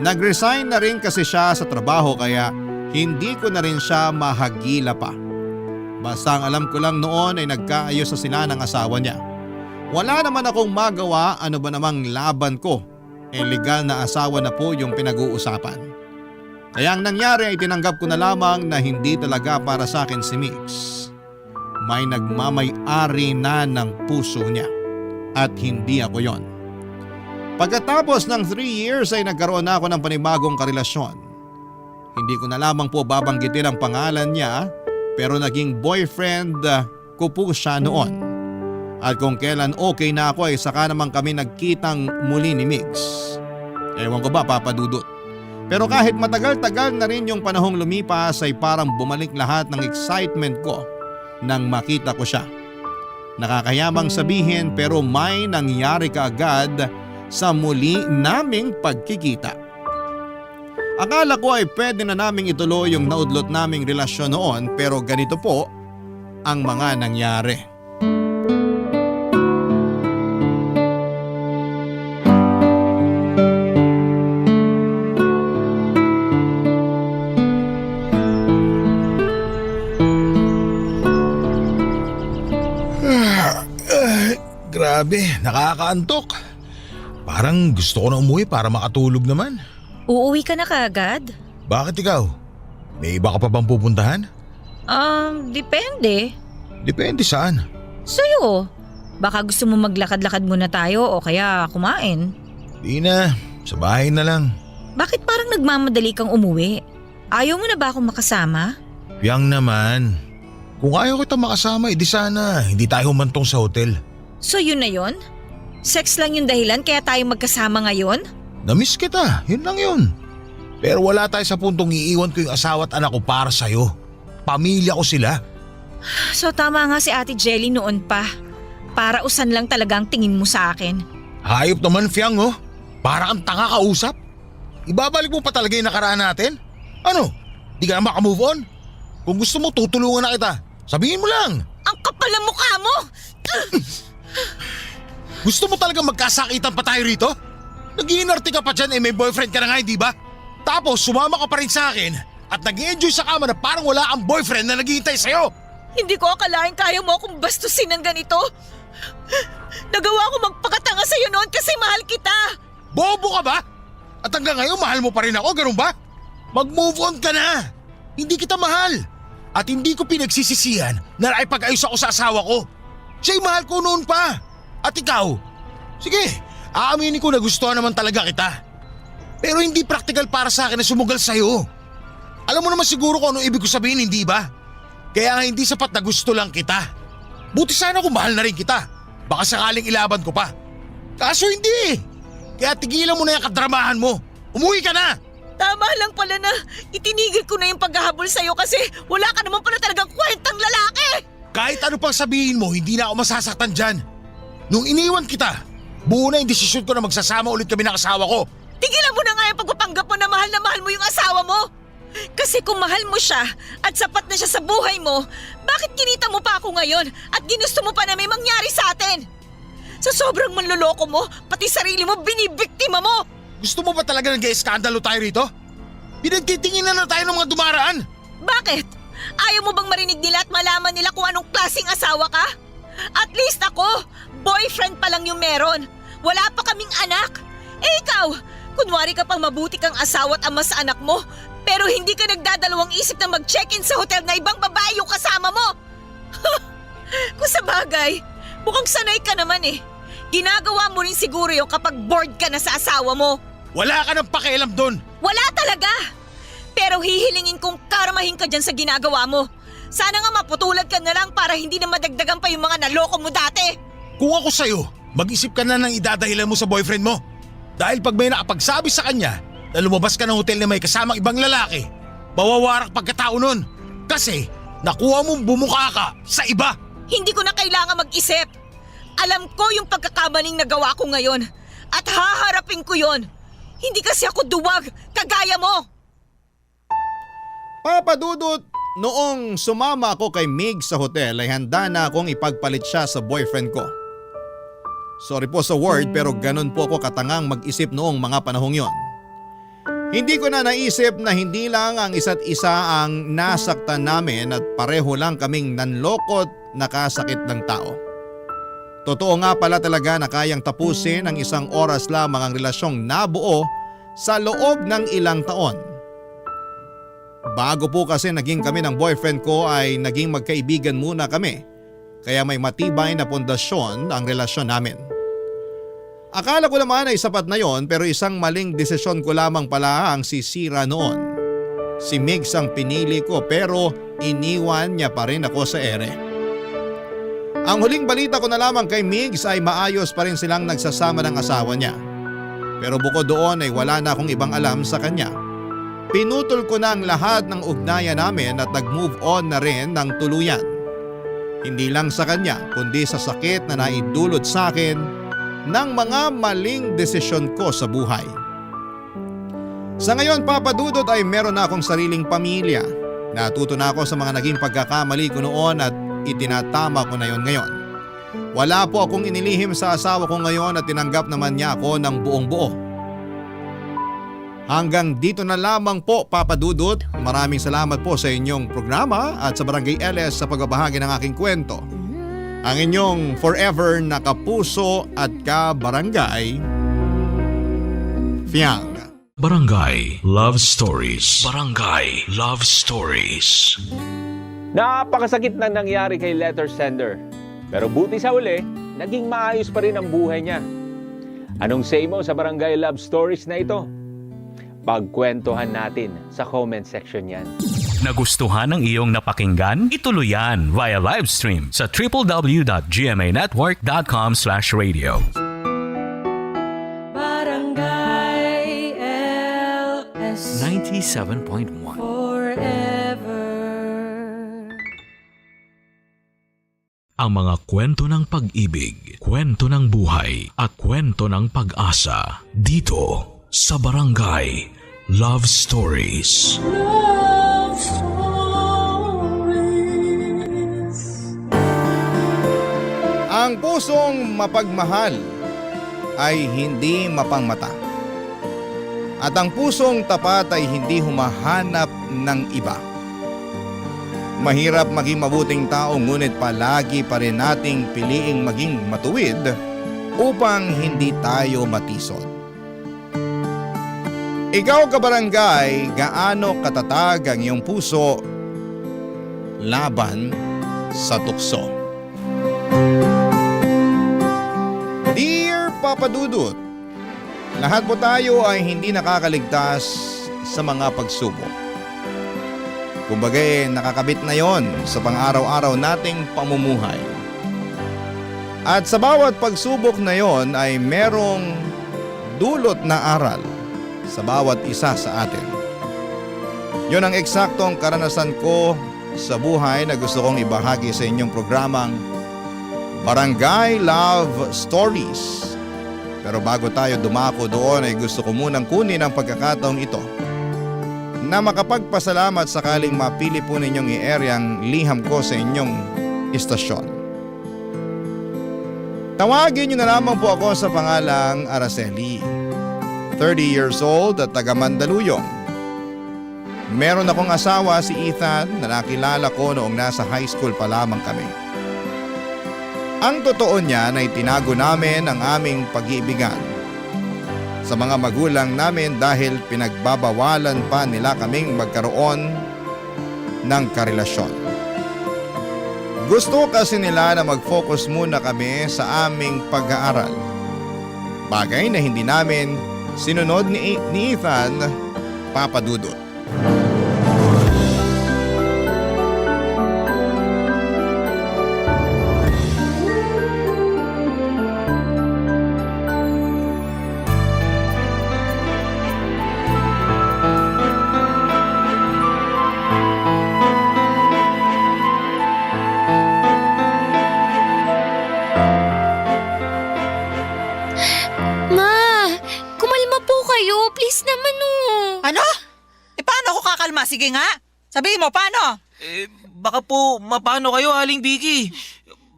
Nag-resign na rin kasi siya sa trabaho kaya hindi ko na rin siya mahagila pa. Basta ang alam ko lang noon ay nagkaayos sa sila ng asawa niya. Wala naman akong magawa, ano ba namang laban ko. Legal na asawa na po yung pinag-uusapan. Kaya ang nangyari ay tinanggap ko na lamang na hindi talaga para sa akin si Mix. may nagmamay-ari na ng puso niya at hindi ako yon. Pagkatapos ng 3 years ay nagkaroon na ako ng panibagong karelasyon. Hindi ko na lamang po babanggitin ang pangalan niya pero naging boyfriend ko po siya noon. At kung kailan okay na ako ay saka naman kami nagkitang muli ni Migs. Ewan ko ba, Papa Dudut. Pero kahit matagal-tagal na rin yung panahong lumipas ay parang bumalik lahat ng excitement ko nang makita ko siya. Nakakayamang sabihin pero may nangyari kaagad sa muli naming pagkikita. Akala ko ay pwede na naming ituloy yung naudlot naming relasyon noon pero ganito po ang mga nangyari. Grabe, nakakaantok. Parang gusto ko na umuwi para makatulog naman. Uuwi ka na kaagad? Bakit ikaw? May iba ka pa bang pupuntahan? Depende. Depende saan. Sa'yo. Baka gusto mo maglakad-lakad muna tayo o kaya kumain. Di na, sa bahay na lang. Bakit parang nagmamadali kang umuwi? Ayaw mo na ba akong makasama? Yang naman. Kung ayaw kita makasama, edi sana hindi tayo humantong sa hotel. So yun na yun? Sex lang yung dahilan kaya tayo magkasama ngayon? Namiss kita, yun lang yun. Pero wala tayo sa puntong iiwan ko yung asawa at anak ko para sa'yo. Pamilya ko sila. So tama nga si Ate Jelly noon pa. Para usan lang talaga ang tingin mo sa akin. Hayop naman, Fiang, oh. Para kang tanga kausap. Ibabalik mo pa talaga yung nakaraan natin? Ano? Di ka na makamove on? Kung gusto mo, tutulungan na kita. Sabihin mo lang. Ang kapal ng mukha mo! Gusto mo talaga magkasakitan pa tayo rito? Nag-iinarte ka pa dyan may boyfriend ka na nga, di ba? Tapos sumama ka pa rin sa akin at nag-enjoy sa kama na parang wala kang boyfriend na naghihintay sa'yo. Hindi ko akalain kaya mo akong bastusin ng ganito. Nagawa ko magpakatanga sa'yo noon kasi mahal kita. Bobo ka ba? At hanggang ngayon mahal mo pa rin ako, ganun ba? Mag-move on ka na. Hindi kita mahal. At hindi ko pinagsisisihan na naipag-ayos ako sa asawa ko. Siya'y mahal ko noon pa. At ikaw? Sige, aaminin ko na gustuhan naman talaga kita. Pero hindi practical para sa akin na sumugal sa'yo. Alam mo naman siguro kung ano ibig ko sabihin, hindi ba? Kaya nga hindi sapat na gusto lang kita. Buti sana kung mahal na rin kita. Baka sakaling ilaban ko pa. Kaso hindi. Kaya tigilan mo na yung kadramahan mo. Umuwi ka na. Tama lang pala na itinigil ko na yung paghahabol sa'yo kasi wala ka naman pala talagang kwentang lalaki. Kahit ano pang sabihin mo, hindi na ako masasaktan dyan. Nung iniwan kita, buo na yung desisyon ko na magsasama ulit kami ng asawa ko. Tigilan mo na nga yung pagpapanggap mo na mahal mo yung asawa mo. Kasi kung mahal mo siya at sapat na siya sa buhay mo, bakit kinita mo pa ako ngayon at ginusto mo pa na may mangyari sa atin? Sa sobrang manloloko mo, pati sarili mo binibiktima mo. Gusto mo ba talaga nag-ieskandalo tayo rito? Pinagtitingin na tayo ng mga dumaraan. Bakit? Ayaw mo bang marinig nila at malaman nila kung anong klaseng asawa ka? At least ako, boyfriend pa lang yung meron. Wala pa kaming anak. Eh ikaw, kunwari ka pang mabuti kang asawa at ama sa anak mo, pero hindi ka nagdadalawang isip na mag-check-in sa hotel na ibang babae yung kasama mo. Kung sa bagay, mukhang sanay ka naman eh. Ginagawa mo rin siguro yung kapag bored ka na sa asawa mo. Wala ka ng pakialam doon. Wala talaga! Pero hihilingin kong karmahin ka dyan sa ginagawa mo. Sana nga maputulad ka na lang para hindi na madagdagan pa yung mga naloko mo dati. Kung ako sa'yo, mag-isip ka na ng idadahilan mo sa boyfriend mo. Dahil pag may nakapagsabi sa kanya na lumabas ka ng hotel na may kasamang ibang lalaki, mawawarak pagkatao nun. Kasi nakuha mong bumuka ka sa iba. Hindi ko na kailangan mag-isip. Alam ko yung pagkakamaling nagawa ko ngayon at haharapin ko yon. Hindi kasi ako duwag, kagaya mo. Papa Dudut, noong sumama ako kay Mig sa hotel ay handa na akong ipagpalit siya sa boyfriend ko. Sorry po sa word pero ganun po ako katangang mag-isip noong mga panahong yon. Hindi ko na naisip na hindi lang ang isa't isa ang nasaktan namin at pareho lang kaming nanlokot nakasakit ng tao. Totoo nga pala talaga na kayang tapusin ang isang oras lamang ang relasyong nabuo sa loob ng ilang taon. Bago po kasi naging kami ng boyfriend ko ay naging magkaibigan muna kami kaya may matibay na pundasyon ang relasyon namin. Akala ko naman ay sapat na yon pero isang maling desisyon ko lamang pala ang sisira noon. Si Migs ang pinili ko pero iniwan niya pa rin ako sa ere. Ang huling balita ko na lamang kay Migs ay maayos pa rin silang nagsasama ng asawa niya. Pero bukod doon ay wala na akong ibang alam sa kanya. Pinutol ko na ang lahat ng ugnayan namin at nag-move on na rin ng tuluyan. Hindi lang sa kanya kundi sa sakit na naidulot sa akin ng mga maling desisyon ko sa buhay. Sa ngayon, Papa Dudut, ay meron na akong sariling pamilya. Natuto na ako sa mga naging pagkakamali ko noon at itinatama ko na yon ngayon. Wala po akong inilihim sa asawa ko ngayon at tinanggap naman niya ako ng buong buo. Hanggang dito na lamang po, Papa Dudut. Maraming salamat po sa inyong programa at sa Barangay LS sa pagbabahagi ng aking kwento. Ang inyong forever na kapuso at ka-barangay, Fiang. Barangay Love Stories. Barangay Love Stories. Napakasakit na nangyari kay letter sender. Pero buti sa uli, naging maayos pa rin ang buhay niya. Anong say mo sa Barangay Love Stories na ito? Pagkwentuhan natin sa comment section yan. Nagustuhan ng iyong napakinggan? Ituloy yan via live stream sa www.gmanetwork.com/radio. Barangay LS 97.1 forever. Ang mga kwento ng pag-ibig, kwento ng buhay at kwento ng pag-asa dito sa Barangay Love Stories. Love stories. Ang pusong mapagmahal ay hindi mapangmata. At ang pusong tapat ay hindi humahanap ng iba. Mahirap maging mabuting tao ngunit palagi pa rin nating piliing maging matuwid upang hindi tayo matisod. Ikaw, kabarangay, gaano katatag ang iyong puso laban sa tukso? Dear Papa Dudut, lahat po tayo ay hindi nakakaligtas sa mga pagsubok. Kumbaga nakakabit na yon sa pang-araw-araw nating pamumuhay. At sa bawat pagsubok na yon ay merong dulot na aral sa bawat isa sa atin. Yon ang eksaktong karanasan ko sa buhay na gusto kong ibahagi sa inyong programang Barangay Love Stories. Pero bago tayo dumako doon ay gusto ko munang kunin ang pagkakataong ito na makapagpasalamat sakaling mapili po ninyong i-air ang liham ko sa inyong istasyon. Tawagin niyo na lamang po ako sa pangalang Araceli. 30 years old at taga Mandaluyong. Meron akong asawa si Ethan na nakilala ko noong nasa high school pa lamang kami. Ang totoo niyan ay tinago namin ang aming pag-iibigan sa mga magulang namin dahil pinagbabawalan pa nila kaming magkaroon ng karelasyon. Gusto kasi nila na mag-focus muna kami sa aming pag-aaral. Bagay na hindi namin sinunod ni Ethan, Papa Dudut. Sige nga, sabihin mo, paano? Baka po mapano kayo, Aling Vicky.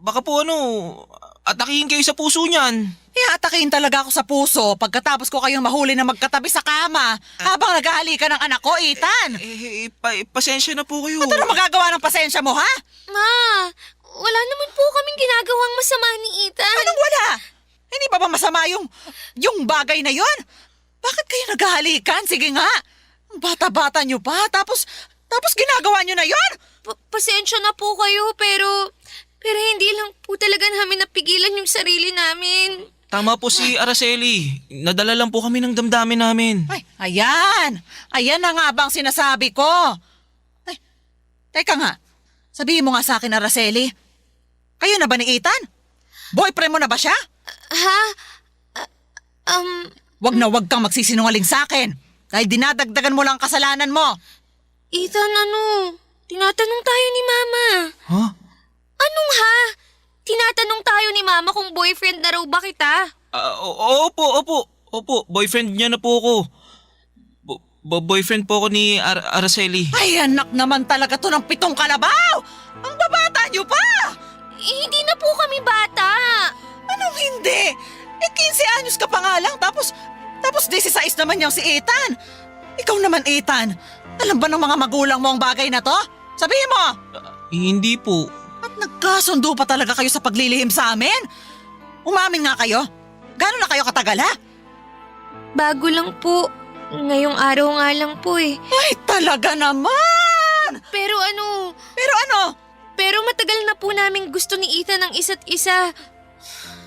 Baka po atakihin kayo sa puso niyan. Atakihin talaga ako sa puso pagkatapos ko kayong mahuli na magkatabi sa kama habang naghahalikan ng anak ko, Ethan. Pasensya na po kayo. Ano magagawa ng pasensya mo, ha? Ma, wala naman po kaming ginagawang masama ni Ethan. Anong wala? Hindi pa ba masama yung bagay na yon? Bakit kayo naghahalikan? Sige nga. Bata-bata nyo pa, tapos ginagawa nyo na yon? Pasensya na po kayo, pero Pero hindi lang po talaga namin napigilan yung sarili namin. Tama po si Araceli. Nadala lang po kami ng damdamin namin. Ay, ayan! Ayan na nga bang sinasabi ko? Ay, teka nga. Sabihin mo nga sa akin, Araceli. Kayo na ba ni Ethan? Boyfriend mo na ba siya? Ha? Wag kang magsisinungaling sa akin. Dahil dinadagdagan mo lang ang kasalanan mo. Ethan, tinatanong tayo ni Mama. Huh? Anong ha? Tinatanong tayo ni Mama kung boyfriend na raw ba kita? Opo. Boyfriend niya na po ako. Boyfriend po ako ni Araceli. Ay, anak naman talaga to ng 7 kalabaw! Ang babata niyo pa! Hindi na po kami bata. Anong hindi? 15 anyos ka pa nga lang, tapos 16 naman niyang si Ethan. Ikaw naman, Ethan. Alam ba ng mga magulang mo ang bagay na to? Sabihin mo! Hindi po. At nagkasundo pa talaga kayo sa paglilihim sa amin? Umamin nga kayo. Gano'n na kayo katagal, ha? Bago lang po. Ngayong araw nga lang po eh. Ay, talaga naman! Pero ano? Pero matagal na po namin gusto ni Ethan ang isa't isa.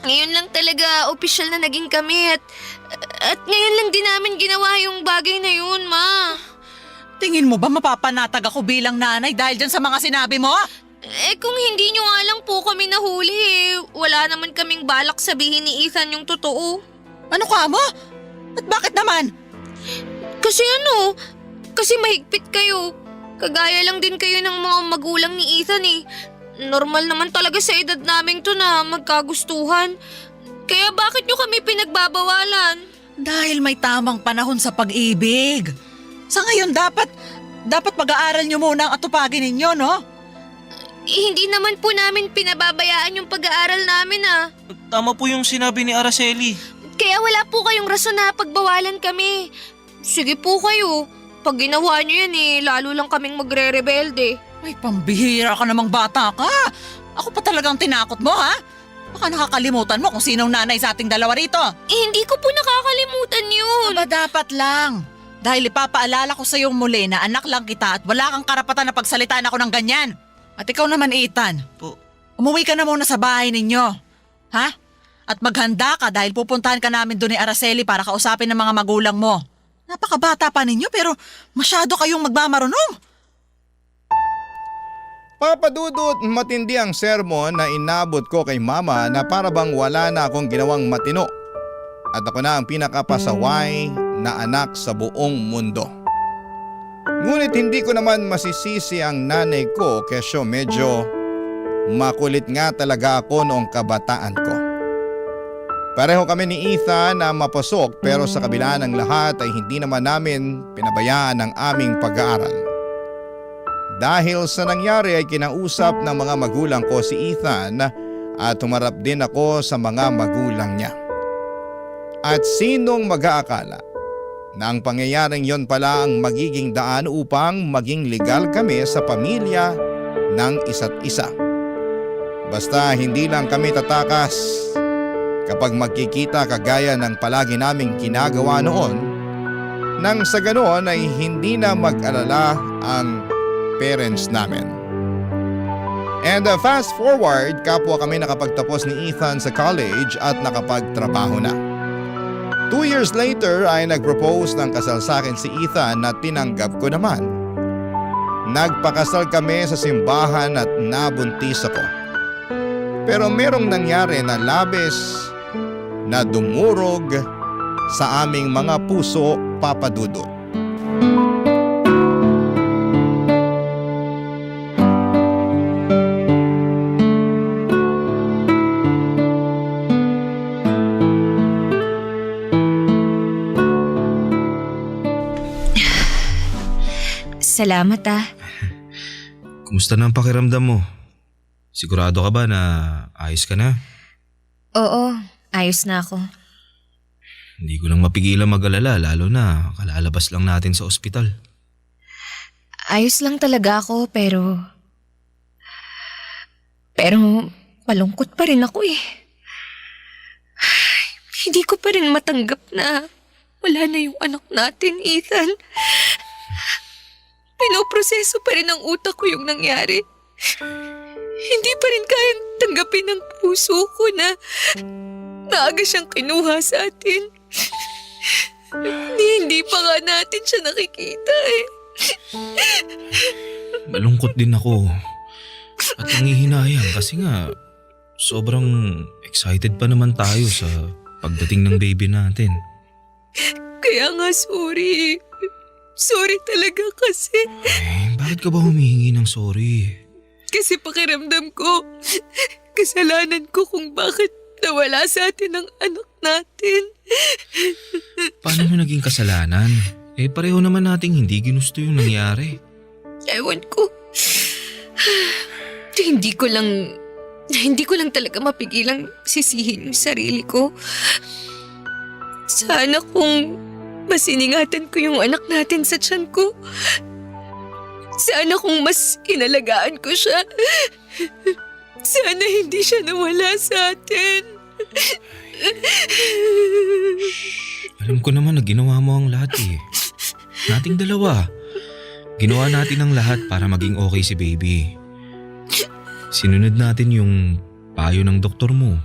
Ngayon lang talaga opisyal na naging kami at ngayon lang din namin ginawa yung bagay na yun, Ma. tingin mo ba mapapanatag ako bilang nanay dahil dyan sa mga sinabi mo? Kung hindi nyo nga lang po kami nahuli wala naman kaming balak sabihin ni Ethan yung totoo. Ano ka mo? At bakit naman? Kasi mahigpit kayo. Kagaya lang din kayo ng mga magulang ni Ethan eh. Normal naman talaga sa edad naming to na magkagustuhan. Kaya bakit nyo kami pinagbabawalan? Dahil may tamang panahon sa pag-ibig. Sa ngayon dapat pag-aaral nyo muna ang atupagin ninyo, no? Hindi naman po namin pinababayaan yung pag-aaral namin ah. Tama po yung sinabi ni Araceli. Kaya wala po kayong rason na pagbawalan kami. Sige po kayo. Pag ginawa nyo yan lalo lang kaming magre-rebelde. Ay, pambihira ka namang bata ka. Ako pa talagang tinakot mo, ha? Baka nakakalimutan mo kung sinong nanay sa ating dalawa rito. Hindi ko po nakakalimutan yun. Aba, dapat lang. Dahil ipapaalala ko sa iyong muli na anak lang kita at wala kang karapatan na pagsalitaan ako ng ganyan. At ikaw naman, Ethan. Po. Umuwi ka na muna sa bahay ninyo. Ha? At maghanda ka dahil pupuntahan ka namin doon ni Araceli para kausapin ng mga magulang mo. Napakabata pa ninyo pero masyado kayong magmamarunong. Papadudot, matindi ang sermon na inabot ko kay mama na para bang wala na akong ginawang matino. At ako na ang pinakapasaway na anak sa buong mundo. Ngunit hindi ko naman masisisi ang nanay ko kesyo medyo makulit nga talaga ako noong kabataan ko. Pareho kami ni Ethan na mapasok pero sa kabila ng lahat ay hindi naman namin pinabayaan ang aming pag-aaral. Dahil sa nangyari ay kinausap ng mga magulang ko si Ethan at humarap din ako sa mga magulang niya. At sinong mag-aakala na ang pangyayaring yon pala ang magiging daan upang maging legal kami sa pamilya ng isa't isa. Basta hindi lang kami tatakas kapag magkikita kagaya ng palagi naming ginagawa noon, nang sa ganoon ay hindi na mag-alala ang parents namin. And fast forward, kapwa kami nakapagtapos ni Ethan sa college at nakapagtrabaho na. 2 years later ay nag-propose ng kasal sa akin si Ethan na tinanggap ko naman. Nagpakasal kami sa simbahan at nabuntis ako. Pero merong nangyari na labis na dumurog sa aming mga puso, Papa Dudut. Salamat Kumusta na ang pakiramdam mo? Sigurado ka ba na ayos ka na? Oo, ayos na ako. Hindi ko nang mapigilan mag-alala lalo na kalalabas lang natin sa ospital. Ayos lang talaga ako pero malungkot pa rin ako eh. Hindi ko pa rin matanggap na wala na yung anak natin, Ethan. Pinoproseso pa rin ng utak ko yung nangyari. hindi pa rin kayang tanggapin ng puso ko na maaga siyang kinuha sa atin. Hindi pa nga natin siya nakikita eh. Malungkot din ako. At nangihinayang kasi nga sobrang excited pa naman tayo sa pagdating ng baby natin. Kaya nga sorry. Sorry talaga kasi. Bakit ka ba humihingi ng sorry? Kasi pakiramdam ko, kasalanan ko kung bakit nawala sa atin ang anak natin. Paano mo naging kasalanan? Pareho naman nating hindi ginusto yung nangyari. Ewan ko. Hindi ko lang talaga mapigilang sisihin yung sarili ko. Sana kung masiningatan ko yung anak natin sa tiyan ko. Sana kung mas inalagaan ko siya. Sana hindi siya nawala sa atin. Alam ko naman na ginawa mo ang lahat eh. Nating dalawa. Ginawa natin ang lahat para maging okay si baby. Sinunod natin yung payo ng doktor mo.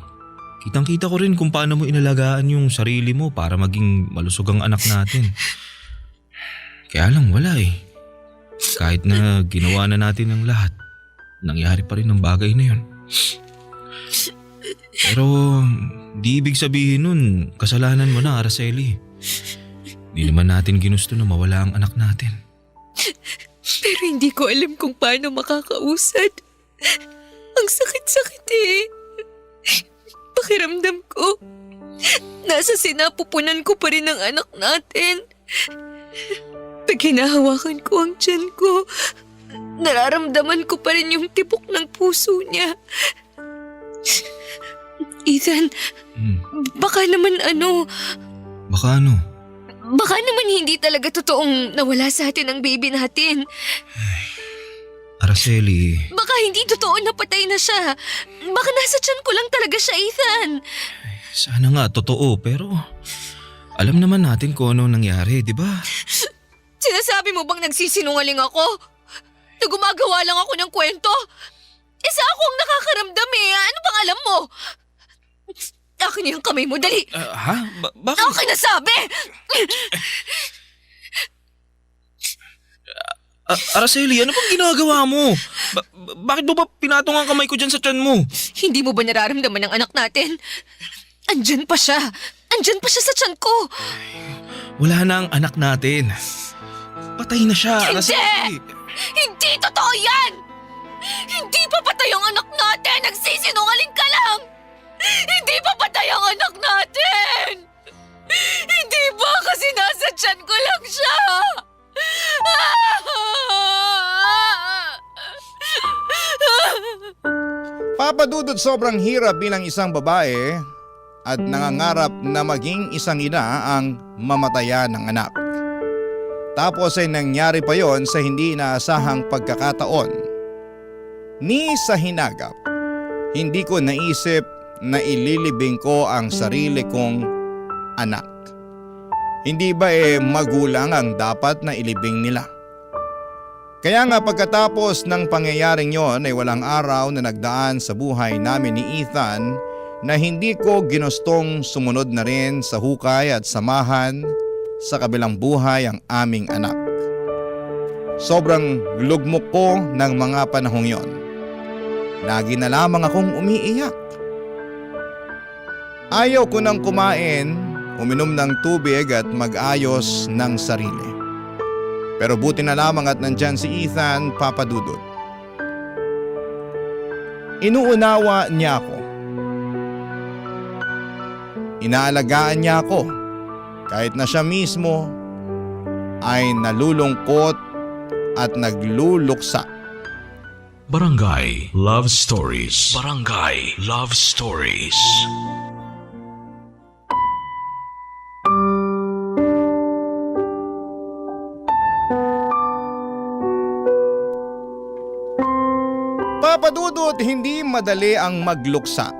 Kitang-kita ko rin kung paano mo inalagaan yung sarili mo para maging malusog ang anak natin. Kaya lang wala eh. Kahit na ginawa na natin ang lahat, nangyari pa rin ang bagay na yun. Pero di ibig sabihin nun, kasalanan mo na, Araceli. Di naman natin ginusto na mawala ang anak natin. Pero hindi ko alam kung paano makakausad. Ang sakit-sakit eh. Pakiramdam ko, nasa sinapupunan ko pa rin ang anak natin. Pag hinahawakan ko ang tiyan ko, nararamdaman ko pa rin yung tibok ng puso niya. Ethan, baka naman Baka ano? Baka naman hindi talaga totoong nawala sa atin ang baby natin. Araceli. Baka hindi totoo na patay na siya. Baka nasa tiyan ko lang talaga siya, Ethan. Sana nga totoo pero alam naman natin kung ano nangyari, di ba? Sinasabi mo bang nagsisinungaling ako? Na gumagawa lang ako ng kwento? Isa ako ang nakakaramdam eh. Ano bang alam mo? Akin yung kamay mo, dali. Ha? Bakit? Akin na sabi! Araceli, ano bang ginagawa mo? Bakit mo ba pinatong ang kamay ko dyan sa tiyan mo? Hindi mo ba nararamdaman ng anak natin? Andyan pa siya. Andyan pa siya sa tiyan ko. Wala na ang anak natin. Patay na siya, Hindi! Araceli. Hindi totoo yan! Hindi pa patay ang anak natin! Nagsisinungaling ka lang! Hindi pa patay ang anak natin! Hindi ba kasi nasa tiyan ko lang siya? Papa Dudut, sobrang hirap bilang isang babae at nangangarap na maging isang ina ang mamatayan ng anak. Tapos ay nangyari pa yon sa hindi inaasahang pagkakataon. Ni sa hinagap, hindi ko naisip na ililibing ko ang sarili kong anak. Hindi ba magulang ang dapat na ilibing nila? Kaya nga pagkatapos ng pangyayaring yon ay walang araw na nagdaan sa buhay namin ni Ethan na hindi ko ginustong sumunod na rin sa hukay at samahan sa kabilang buhay ang aming anak. Sobrang lugmok ko ng mga panahong yon. Lagi na lamang akong umiiyak. Ayaw ko nang kumain, uminom ng tubig at mag-ayos ng sarili. Pero buti na lamang at nandyan si Ethan, Papa Dudut. Inuunawa niya ako. Inaalagaan niya ako kahit na siya mismo ay nalulungkot at nagluluksa. Barangay Love Stories. Barangay Love Stories. Papa Dudut, hindi madali ang magluksa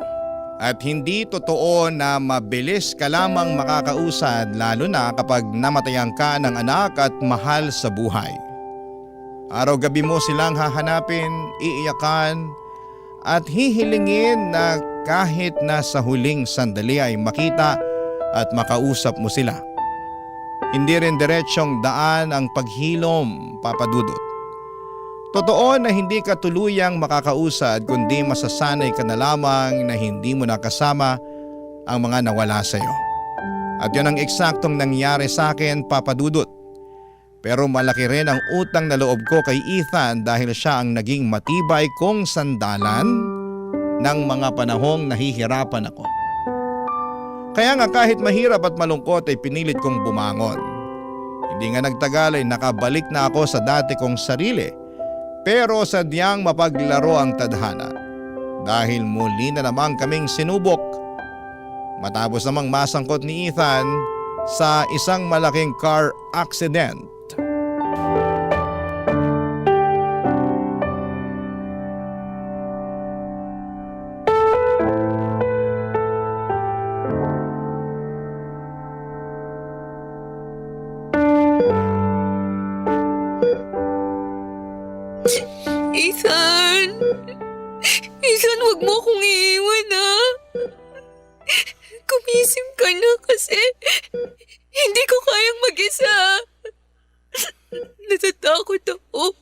at hindi totoo na mabilis ka lamang makakausad lalo na kapag namatayan ka ng anak at mahal sa buhay. Araw-gabi mo silang hahanapin, iiyakan at hihilingin na kahit na sa huling sandali ay makita at makausap mo sila. Hindi rin diretsyong daan ang paghilom, Papa Dudut. Totoo na hindi ka tuluyang makakausad kundi masasanay ka na lamang na hindi mo nakasama ang mga nawala sa iyo. At yun ang eksaktong nangyari sa akin, Papa Dudut. Pero malaki rin ang utang na loob ko kay Ethan dahil siya ang naging matibay kong sandalan ng mga panahong nahihirapan ako. Kaya nga kahit mahirap at malungkot ay pinilit kong bumangon. Hindi nga nagtagal ay nakabalik na ako sa dati kong sarili, pero sadyang mapaglaro ang tadhana dahil muli na namang kaming sinubok. Matapos namang masangkot ni Ethan sa isang malaking car accident. Ethan! Ethan, wag mo akong iiwan, ha? Gumising ka na kasi hindi ko kayang mag-isa. Natatakot ako.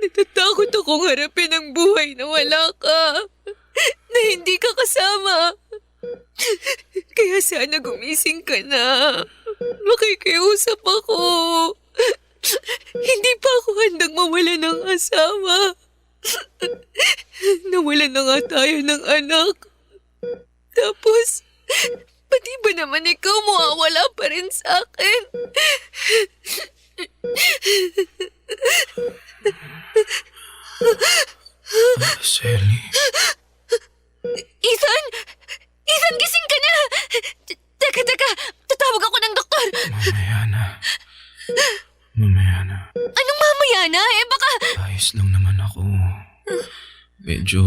Natatakot akong harapin ang buhay na wala ka. Na hindi ka kasama. Kaya sana gumising ka na. Makikiusap ako. Hindi pa ako handang mawala ng asawa. Nawalan na nga tayo ng anak. Tapos, pati ba naman ikaw mawawala pa rin sa akin? Araceli. Ethan! Ethan, gising ka na! Teka, tatawag ako ng doktor! Mamaya na. Mamaya na. Anong mamaya na? Baka... Ayos lang naman ako. Medyo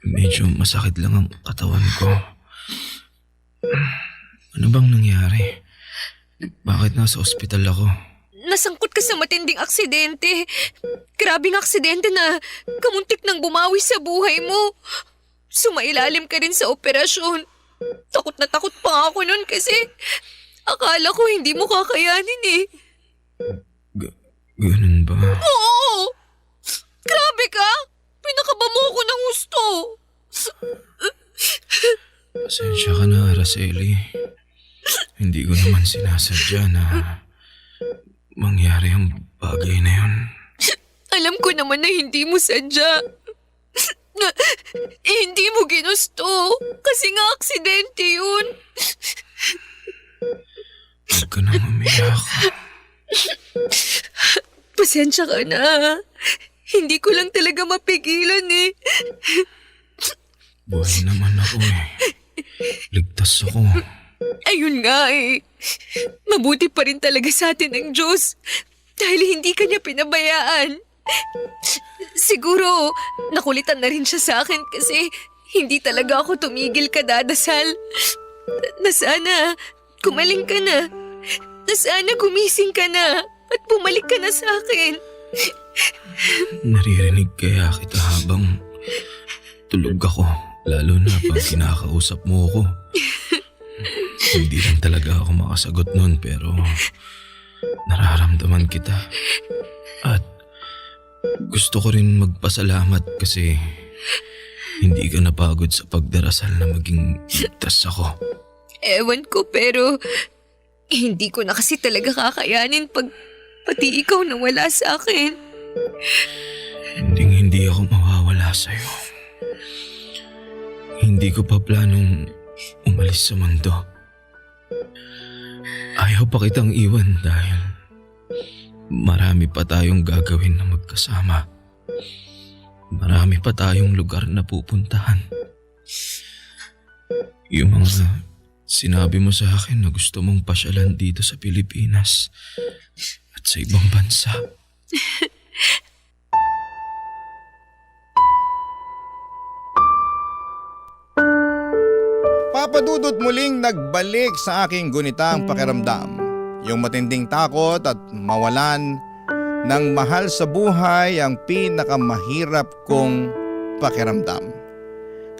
medyo masakit lang ang katawan ko. Ano bang nangyari? Bakit nasa ospital ako? Nasangkot ka sa matinding aksidente. Grabing aksidente na kamuntik nang bumawi sa buhay mo. Sumailalim ka rin sa operasyon. Takot na takot pa ako nun kasi akala ko hindi mo kakayanin eh. Ganun ba? Oo! Grabe ka! Pinakaba mo ako ng gusto. Pasensya ka na, Araceli. Hindi ko naman sinasadya na mangyari ang bagay na yun. Alam ko naman na hindi mo sadya. Hindi mo ginusto. Kasi nga aksidente yun. Huwag ka nang umiyak. Pasensya ka na. Hindi ko lang talaga mapigilan eh. Buhay naman ako eh. Ligtas ako. Ayun nga eh. Mabuti pa rin talaga sa atin ang Diyos. Dahil hindi ka niya pinabayaan. Siguro, nakulitan na rin siya sa akin kasi hindi talaga ako tumigil kadadasal. Na sana kumaling ka na. Na sana gumising ka na at bumalik ka na sa akin. Naririnig kaya kita habang tulog ako. Lalo na pag kinakausap mo ako. Hindi lang talaga ako makasagot nun pero nararamdaman kita. At gusto ko rin magpasalamat kasi hindi ka napagod sa pagdarasal na maging ligtas ako. Ewan ko pero hindi ko na kasi talaga kakayanin pag pati ikaw nawala sa akin. Hindi ako mawawala sa'yo. Hindi ko pa planong umalis sa mundo. Ayaw pa kitang iwan dahil marami pa tayong gagawin na magkasama. Marami pa tayong lugar na pupuntahan. Yung mga sinabi mo sa akin na gusto mong pasyalan dito sa Pilipinas at sa ibang bansa. Papa Dudut, muling nagbalik sa aking gunitang pakiramdam. Yung matinding takot at mawalan ng mahal sa buhay ang pinakamahirap kong pakiramdam.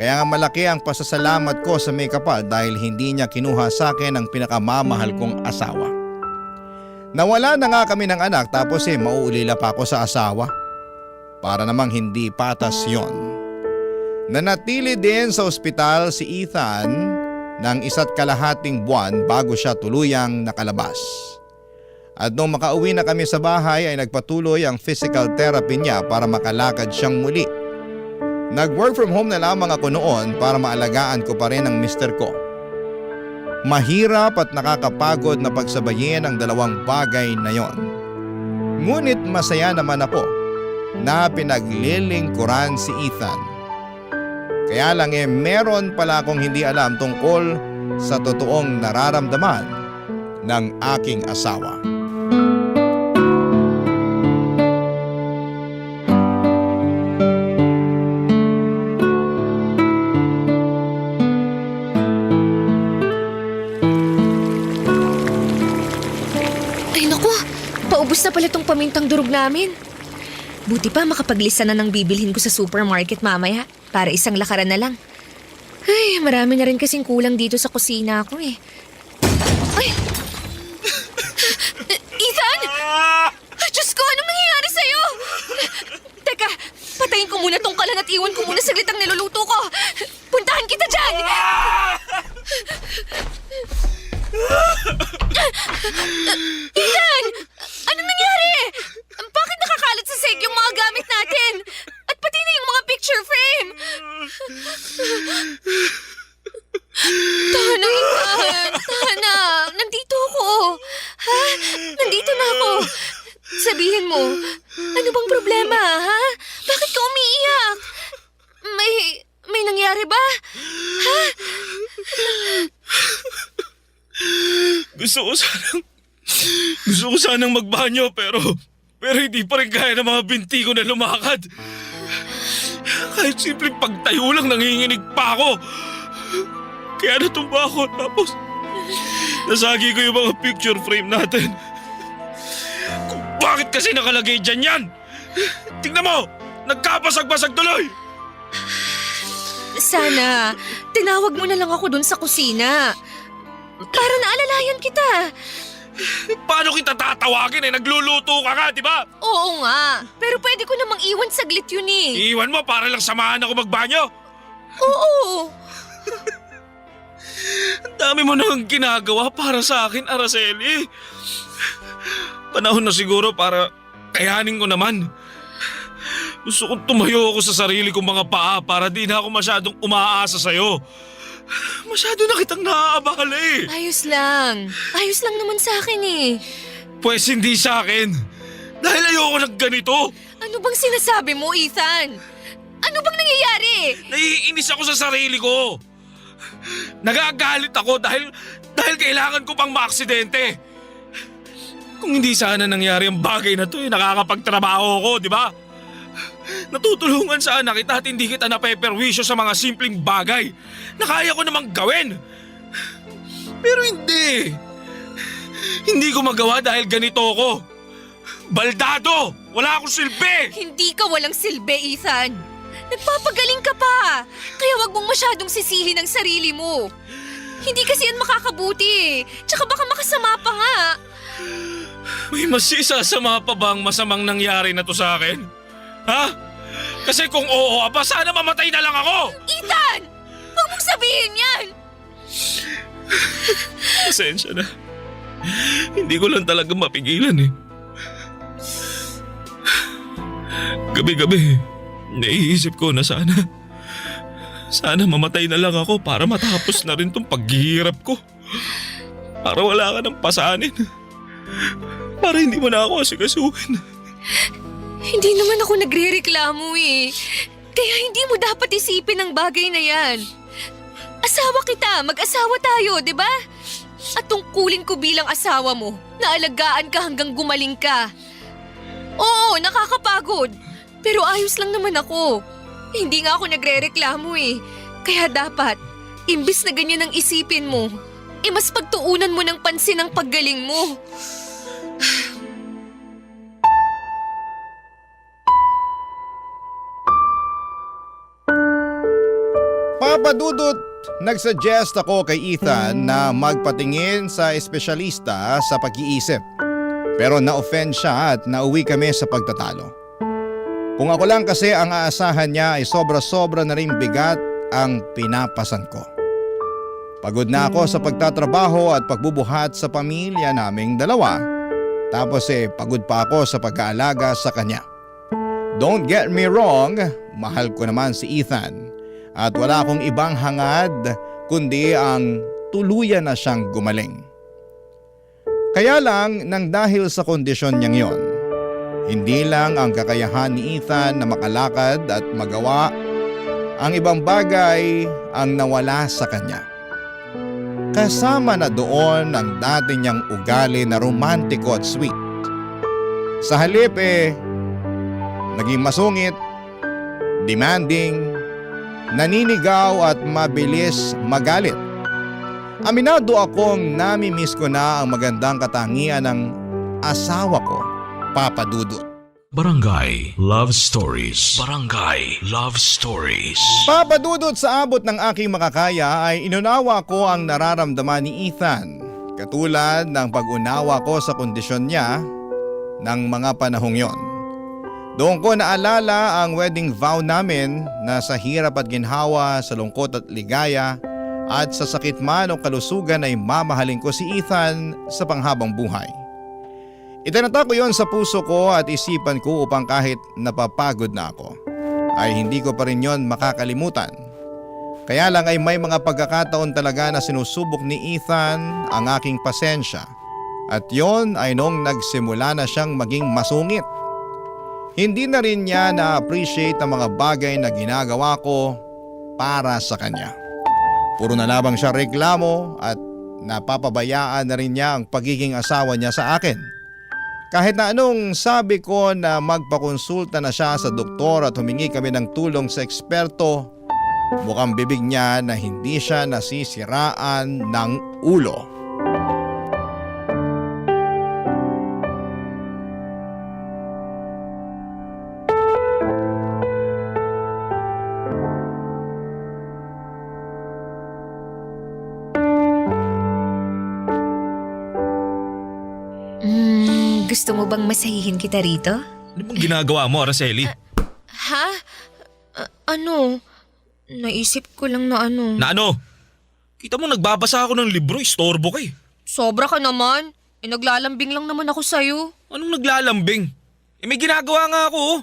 Kaya nga malaki ang pasasalamat ko sa may kapal dahil hindi niya kinuha sa akin ang pinakamamahal kong asawa. Nawala na nga kami ng anak tapos mauulila pa ako sa asawa. Para namang hindi patas yon. Nanatili din sa ospital si Ethan ng 1.5 buwan bago siya tuluyang nakalabas. At nung makauwi na kami sa bahay ay nagpatuloy ang physical therapy niya para makalakad siyang muli. Nag-work from home na lamang ako noon para maalagaan ko pa rin ang mister ko. Mahirap at nakakapagod na pagsabayin ang dalawang bagay na yon. Ngunit masaya naman ako na pinaglilingkuran si Ethan. Kaya lang meron pala akong hindi alam tungkol sa totoong nararamdaman ng aking asawa. Paubos na pala tong pamintang durog namin. Buti pa makapaglista na ng bibilhin ko sa supermarket mamaya para isang lakaran na lang. Ay, marami na rin kasing kulang dito sa kusina ko eh. Ay! Ethan! Diyos ko, anong nangyayari sa'yo? Teka, patayin ko muna tong kalan at iwan ko muna saglit ang niluluto ko. Puntahan kita dyan! Ethan! Anong nangyari? Bakit nakakalat sa seg yung mga gamit natin? At pati na yung mga picture frame! Tana, Ethan! Tana! Nandito ako! Ha? Nandito na ako! Sabihin mo, ano bang problema, ha? Bakit ka umiiyak? May nangyari ba? Ha? Gusto ko sanang magbanyo pero hindi pa rin kaya ng mga binti ko na lumakad. Kahit simpleng pagtayo lang nanginginig pa ako. Kaya natumba ako tapos nasagi ko yung mga picture frame natin. Kung bakit kasi nakalagay dyan yan? Tingnan mo! Nagkabasag-basag tuloy! Sana, tinawag mo na lang ako dun sa kusina. Para naalalayan kita. Paano kita tatawagin Nagluluto ka nga, di ba? Oo nga, pero pwede ko namang iwan saglit yun eh. Iwan mo para lang samahan ako magbanyo? Oo. Ang dami mo nang ginagawa para sa akin, Araceli. Panahon na siguro para kayanin ko naman. Gusto kong tumayo ako sa sarili kong mga paa para di na ako masyadong umaasa sa'yo. Masyado na kitang naaabala eh. Ayos lang. Ayos lang naman sa akin eh. Pwes hindi sa akin. Dahil ayoko ng ganito. Ano bang sinasabi mo, Ethan? Ano bang nangyayari? Naiinis ako sa sarili ko. Nagagalit ako dahil kailangan ko pang maaksidente. Kung hindi sana nangyari ang bagay na to nakakapagtrabaho ako, di ba? Natutulungan sana kita at hindi kita napeperwisyo sa mga simpleng bagay na kaya ko namang gawin. Pero hindi. Hindi ko magawa dahil ganito ako. Baldado! Wala akong silbi! Hindi ka walang silbi, Ethan. Nagpapagaling ka pa. Kaya wag mong masyadong sisihin ang sarili mo. Hindi kasi yan makakabuti. Tsaka baka makasama pa nga. May masisasama pa bang masamang nangyari na to sa akin? Ha? Kasi kung oo, aba sana mamatay na lang ako! Ethan! Huwag mong sabihin yan! Pasensya na. Hindi ko lang talaga mapigilan eh. Gabi-gabi, naiisip ko na sana mamatay na lang ako para matapos na rin tong paghihirap ko. Para wala ka ng pasanin. Para hindi mo na ako asikasuhin. Hindi naman ako nagre-reklamo eh. Kaya hindi mo dapat isipin ang bagay na yan. Asawa kita, mag-asawa tayo, di ba? At tungkulin ko bilang asawa mo, naalagaan ka hanggang gumaling ka. Oo, nakakapagod. Pero ayos lang naman ako. Hindi nga ako nagre-reklamo eh. Kaya dapat, imbis na ganyan ang isipin mo, mas pagtuunan mo ng pansin ang paggaling mo. Papa Dudut, nagsuggest ako kay Ethan na magpatingin sa espesyalista sa pag-iisip. Pero na-offend siya at nauwi kami sa pagtatalo. Kung ako lang kasi ang aasahan niya ay sobra-sobra na rin bigat ang pinapasan ko. Pagod na ako sa pagtatrabaho at pagbubuhat sa pamilya naming dalawa. Tapos pagod pa ako sa pag-aalaga sa kanya. Don't get me wrong, mahal ko naman si Ethan. At wala akong ibang hangad kundi ang tuluyan na siyang gumaling. Kaya lang nang dahil sa kondisyon niyang yon, hindi lang ang kakayahan ni Ethan na makalakad at magawa, ang ibang bagay ang nawala sa kanya. Kasama na doon ang dati niyang ugali na romantiko at sweet. Sa halip naging masungit, demanding, naninigaw at mabilis magalit. Aminado akong nami-miss ko na ang magandang katangian ng asawa ko, Papa Dudut. Barangay Love Stories. Barangay Love Stories. Papa Dudut, sa abot ng aking makakaya ay inunawa ko ang nararamdaman ni Ethan. Katulad ng pag-unawa ko sa kondisyon niya ng mga panahong yon. Doon ko naalala ang wedding vow namin na sa hirap at ginhawa, sa lungkot at ligaya, at sa sakit man o kalusugan ay mamahalin ko si Ethan sa panghabang buhay. Itinata ko yon sa puso ko at isipan ko upang kahit napapagod na ako, ay hindi ko pa rin yon makakalimutan. Kaya lang ay may mga pagkakataon talaga na sinusubok ni Ethan ang aking pasensya, at yon ay noong nagsimula na siyang maging masungit. Hindi na rin niya na-appreciate ang mga bagay na ginagawa ko para sa kanya. Puro na labang siya reklamo at napapabayaan na rin niya ang pagiging asawa niya sa akin. Kahit na anong sabi ko na magpakonsulta na siya sa doktor at humingi kami ng tulong sa eksperto, mukhang bibig niya na hindi siya nasisiraan ng ulo. Gusto mo bang masahihin kita rito? Ano bang ginagawa mo, Araceli? Ha? Ano? Naisip ko lang na ano. Na ano? Kita mo nagbabasa ako ng libro, istorbo ka eh. Sobra ka naman. Naglalambing lang naman ako sa'yo. Anong naglalambing? May ginagawa nga ako oh.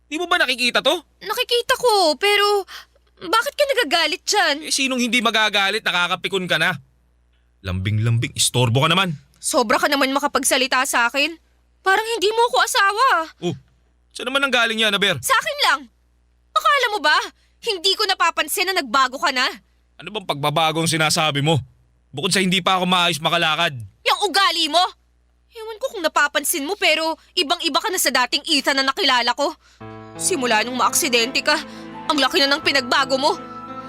Di mo ba nakikita to? Nakikita ko, pero bakit ka nagagalit dyan? Sinong hindi magagalit, nakakapikon ka na. Lambing-lambing, istorbo ka naman. Sobra ka naman makapagsalita sa akin. Parang hindi mo ako asawa. Oh, saan naman ang galing yan, Aber? Sa akin lang. Akala mo ba? Hindi ko napapansin na nagbago ka na. Ano bang pagbabagong sinasabi mo? Bukod sa hindi pa ako maayos makalakad. Yung ugali mo? Ewan ko kung napapansin mo pero ibang-iba ka na sa dating Ethan na nakilala ko. Simula nung maaksidente ka, ang laki na ng pinagbago mo.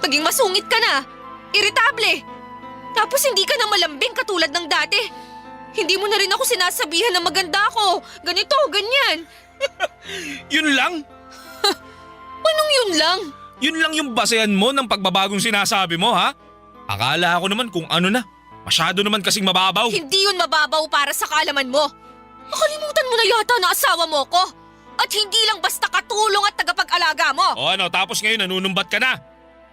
Naging masungit ka na. Irritable. Tapos hindi ka na malambing katulad ng dati. Hindi mo na rin ako sinasabihan na maganda ako. Ganito, ganyan. Yun lang? Anong yun lang? Yun lang yung basehan mo ng pagbabagong sinasabi mo, ha? Akala ko naman kung ano na. Masyado naman kasing mababaw. Hindi yun mababaw para sa kaalaman mo. Nakalimutan mo na yata na asawa mo ko. At hindi lang basta katulong at tagapag-alaga mo. O ano, tapos ngayon nanunumbat ka na.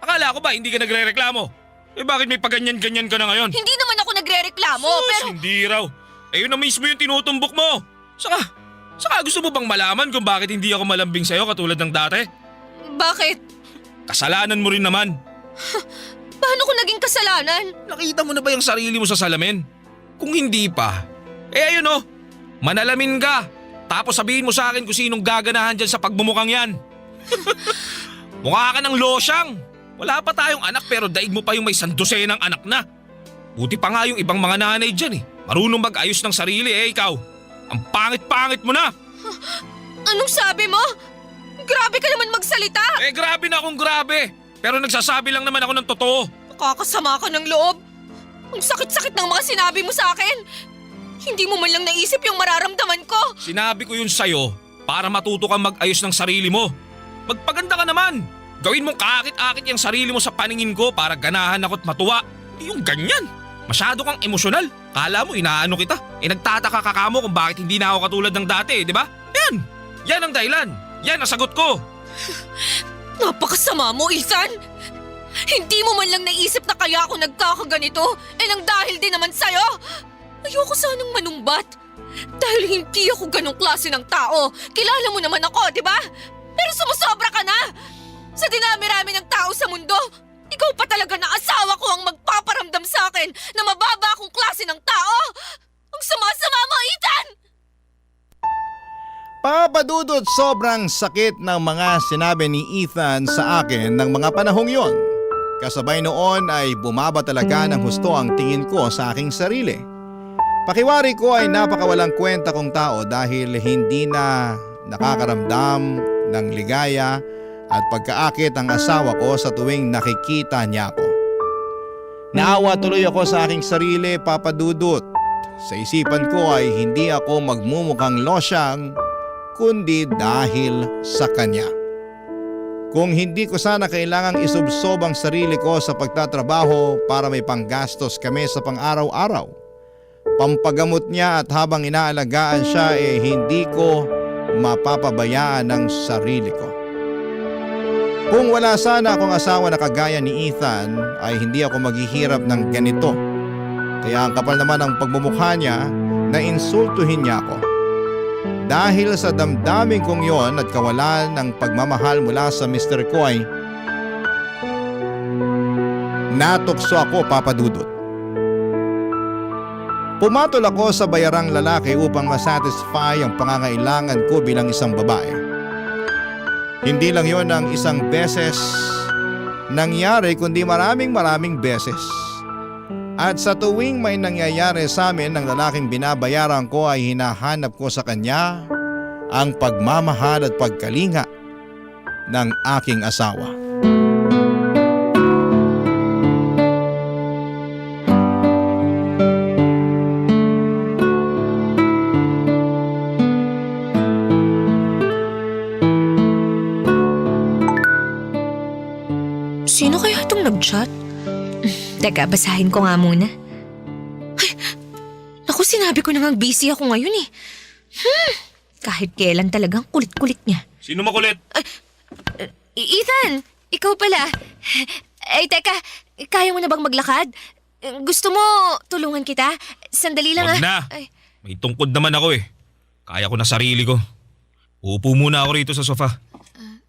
Akala ko ba hindi ka nagre-reklamo? Bakit may paganyan-ganyan ka na ngayon? Hindi naman ako nagre-reklamo, pero... Hindi raw. Yun na mismo yung tinutumbok mo. Saka gusto mo bang malaman kung bakit hindi ako malambing sa'yo katulad ng dati? Bakit? Kasalanan mo rin naman. Paano ko naging kasalanan? Nakita mo na ba yung sarili mo sa salamin? Kung hindi pa, ayun oh, manalamin ka. Tapos sabihin mo sa akin kung sinong gaganahan dyan sa pagmumukhang yan. Mukha ka ng losyang. Wala pa tayong anak pero daig mo pa yung may sandosenang anak na. Buti pa nga yung ibang mga nanay dyan eh. Marunong mag-ayos ng sarili ikaw. Ang pangit-pangit mo na. Anong sabi mo? Grabe ka naman magsalita. Grabe na akong grabe. Pero nagsasabi lang naman ako ng totoo. Nakakasama ka ng loob. Ang sakit-sakit ng mga sinabi mo sa akin. Hindi mo man lang naisip yung mararamdaman ko. Sinabi ko yun sa'yo para matuto kang mag-ayos ng sarili mo. Magpaganda ka naman. Gawin mong kaakit-akit yung sarili mo sa paningin ko para ganahan ako't matuwa. Yung ganyan. Masyado kang emosyonal. Kala mo inaano kita. Nagtataka ka kamo kung bakit hindi na ako katulad ng dati, di ba? Yan! Yan ang dahilan. Yan ang sagot ko. Napakasama mo, Ethan! Hindi mo man lang naisip na kaya ako nagkakaganito nang dahil din naman sa'yo! Ayoko sanang manumbat. Dahil hindi ako ganong klase ng tao. Kilala mo naman ako, di ba? Pero sumusobra ka na! Sa dinami-rami ng tao sa mundo, ikaw pa talaga na asawa ko ang magpaparamdam sa akin na mababa akong klase ng tao! Ang sama-sama mo, Ethan! Papadudot, sobrang sakit ng mga sinabi ni Ethan sa akin ng mga panahong yon. Kasabay noon ay bumaba talaga ng husto ang tingin ko sa aking sarili. Pakiwari ko ay napakawalang kwenta kong tao dahil hindi na nakakaramdam ng ligaya at pagkaakit ang asawa ko sa tuwing nakikita niya ako. Naawa tuloy ako sa aking sarili, Papadudot. Sa isipan ko ay hindi ako magmumukhang losyang kundi dahil sa kanya. Kung hindi ko sana kailangang isubsob ang sarili ko sa pagtatrabaho para may panggastos kami sa pang-araw-araw, pampagamot niya at habang inaalagaan siya hindi ko mapapabayaan ang sarili ko. Kung wala sana akong asawa na kagaya ni Ethan ay hindi ako maghihirap ng ganito. Kaya ang kapal naman ng pagmumukha niya na insultuhin niya ako. Dahil sa damdamin kong yon at kawalan ng pagmamahal mula sa Mr. ko ay natukso ako, Papadudot. Pumatol ako sa bayarang lalaki upang masatisfy ang pangangailangan ko bilang isang babae. Hindi lang yon ang isang beses nangyari kundi maraming beses. At sa tuwing may nangyayari sa amin ng lalaking binabayaran ko ay hinahanap ko sa kanya ang pagmamahal at pagkalinga ng aking asawa. Sino kaya itong nag-chat? Teka, basahin ko nga muna. Ay, naku, sinabi ko namang busy ako ngayon eh. Kahit kailan talagang kulit-kulit niya. Sino makulit? Ethan, ikaw pala. Ay, teka, kaya mo na bang maglakad? Gusto mo tulungan kita? Sandali lang Wag na. Ay, May tungkod naman ako eh. Kaya ko na sarili ko. Uupo muna ako rito sa sofa.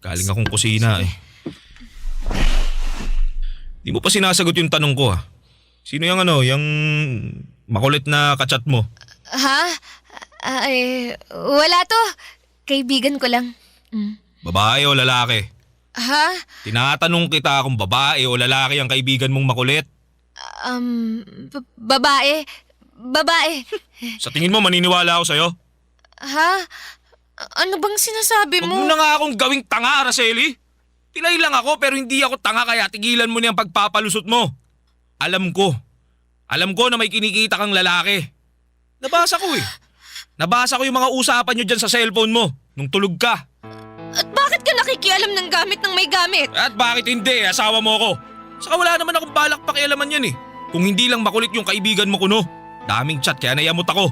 Galing akong kusina eh. Di mo pa sinasagot yung tanong ko ha. Sino yung yung makulit na kachat mo? ha? Ay, wala to. Kaibigan ko lang. Babae o lalaki? Ha? Tinatanong kita kung babae o lalaki ang kaibigan mong makulit. Babae. Babae. Sa tingin mo maniniwala ako sa'yo? Ha? Ano bang sinasabi Huwag mo? mo na nga akong gawing tanga, Araceli. Pilay lang ako pero hindi ako tanga kaya tigilan mo niyang pagpapalusot mo. Alam ko na may kinikita kang lalaki. Nabasa ko eh. Nabasa ko yung mga usapan niyo dyan sa cellphone mo nung tulog ka. At bakit ka nakikialam ng gamit ng may gamit? At bakit hindi? Asawa mo ako. Saka wala naman akong balak pakialaman yan eh. Kung hindi lang makulit yung kaibigan mo kuno. Daming chat kaya nayamot ako.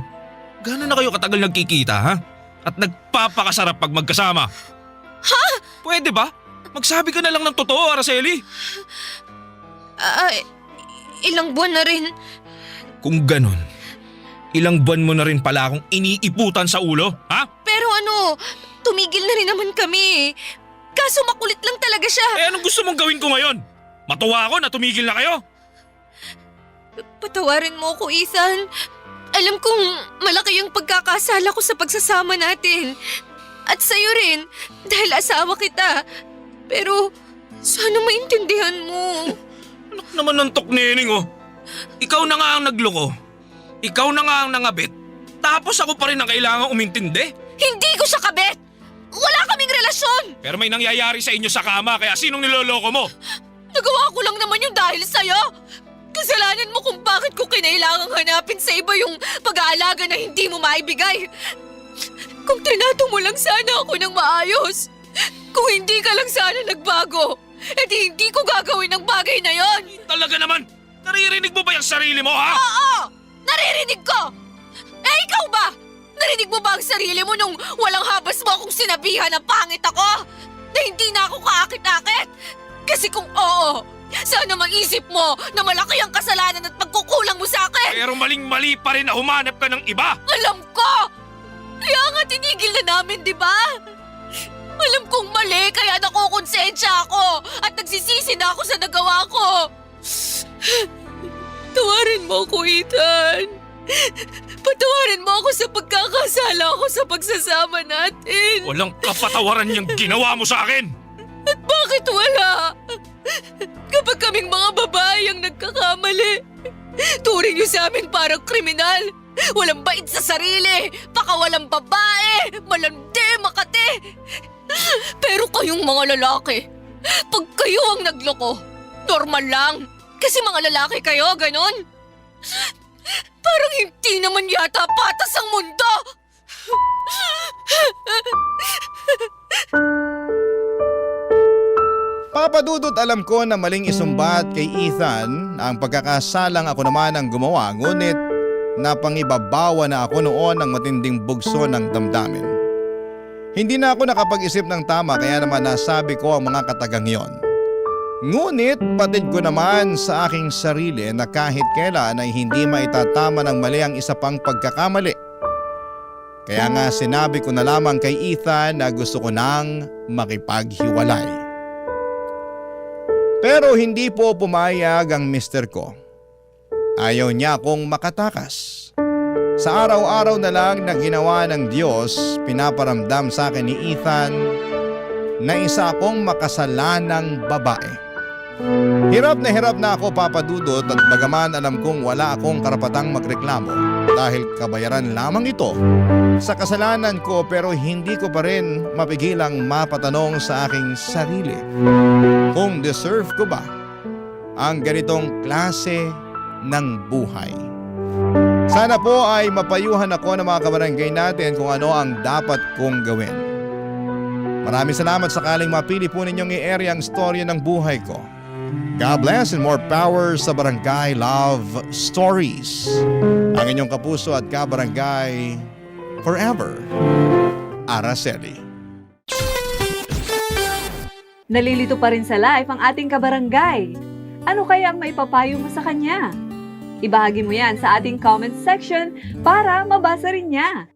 Gano'n na kayo katagal nagkikita ha? At nagpapakasarap pag magkasama. Ha? Pwede ba? Magsabi ka na lang ng totoo, Araceli. Ilang buwan na rin. Kung ganon, ilang buwan mo na rin pala akong iniiputan sa ulo, ha? Pero tumigil na rin naman kami. Kaso makulit lang talaga siya. Eh anong gusto mong gawin ko ngayon? Matuwa ako na tumigil na kayo? Patawarin mo ako, Ethan. Alam kong malaki ang pagkakasala ko sa pagsasama natin. At sa'yo rin, dahil asawa kita. Pero sana maintindihan mo. Anak naman ng toknening oh. Ikaw na nga ang nagloko. Ikaw na nga ang nangabit. Tapos ako pa rin ang kailangang umintindi. Hindi ko siya kabet! Wala kaming relasyon! Pero may nangyayari sa inyo sa kama kaya sinong niloloko mo? Nagawa ko lang naman yung dahil sa'yo. Kasalanan mo kung bakit ko kinailangang hanapin sa iba yung pag-aalaga na hindi mo maibigay. Kung trinato mo lang sana ako ng maayos. Kung hindi ka lang sana nagbago. di hindi ko gagawin ang bagay na yon. Talaga naman! Naririnig mo ba yung sarili mo, ha? Oo! Naririnig ko! Eh, ikaw ba? Narinig mo ba ang sarili mo nung walang habas mo akong sinabihan na pangit ako? Na hindi na ako kaakit-akit? Kasi kung oo, sana maisip mo na malaki ang kasalanan at pagkukulang mo sa akin! Pero maling-mali pa rin na humanap ka ng iba! Alam ko! Kaya nga tinigil na namin, di ba? Alam kong mali, kaya nakukonsensya ako at nagsisisi na ako sa nagawa ko. Tawarin mo ako, Ethan. Patawarin mo ako sa pagkakasala ko sa pagsasama natin. Walang kapatawaran niyang ginawa mo sa akin! At bakit wala? Kapag kaming mga babae ang nagkakamali, turing niyo sa amin parang kriminal. Walang bait sa sarili, pakawalang babae, malandi, makati. Pero kayong mga lalaki, pag kayo ang nagloko, normal lang. Kasi mga lalaki kayo, ganon. Parang hindi naman yata patas ang mundo. Papadudot alam ko na maling isumbat kay Ethan ang pagkakasalang ako naman ang gumawa, ngunit napangibabawa na ako noon ng matinding bugso ng damdamin. Hindi na ako nakapag-isip ng tama kaya naman nasabi ko ang mga katagang yon. Ngunit patid ko naman sa aking sarili na kahit kailan ay hindi maitatama ng mali ang isa pang pagkakamali. Kaya nga sinabi ko na lamang kay Ethan na gusto ko nang makipaghiwalay. Pero hindi po pumayag ang mister ko. Ayaw niya akong makatakas. Sa araw-araw na lang na ginawa ng Diyos, pinaparamdam sa akin ni Ethan na isa akong makasalanang babae. Hirap na ako, Papadudot, at bagaman alam kong wala akong karapatang magreklamo dahil kabayaran lamang ito sa kasalanan ko, pero hindi ko pa rin mapigilang mapatanong sa aking sarili kung deserve ko ba ang ganitong klase ng buhay. Sana po ay mapayuhan ako ng mga kabarangay natin kung ano ang dapat kong gawin. Maraming salamat sakaling mapili po ninyong i-area ang storya ng buhay ko. God bless and more power sa Barangay Love Stories. Ang inyong kapuso at kabarangay forever, Araceli. Nalilito pa rin sa life ang ating kabarangay. Ano kaya ang maipapayo mo sa kanya? Ibahagi mo yan sa ating comment section para mabasa rin niya.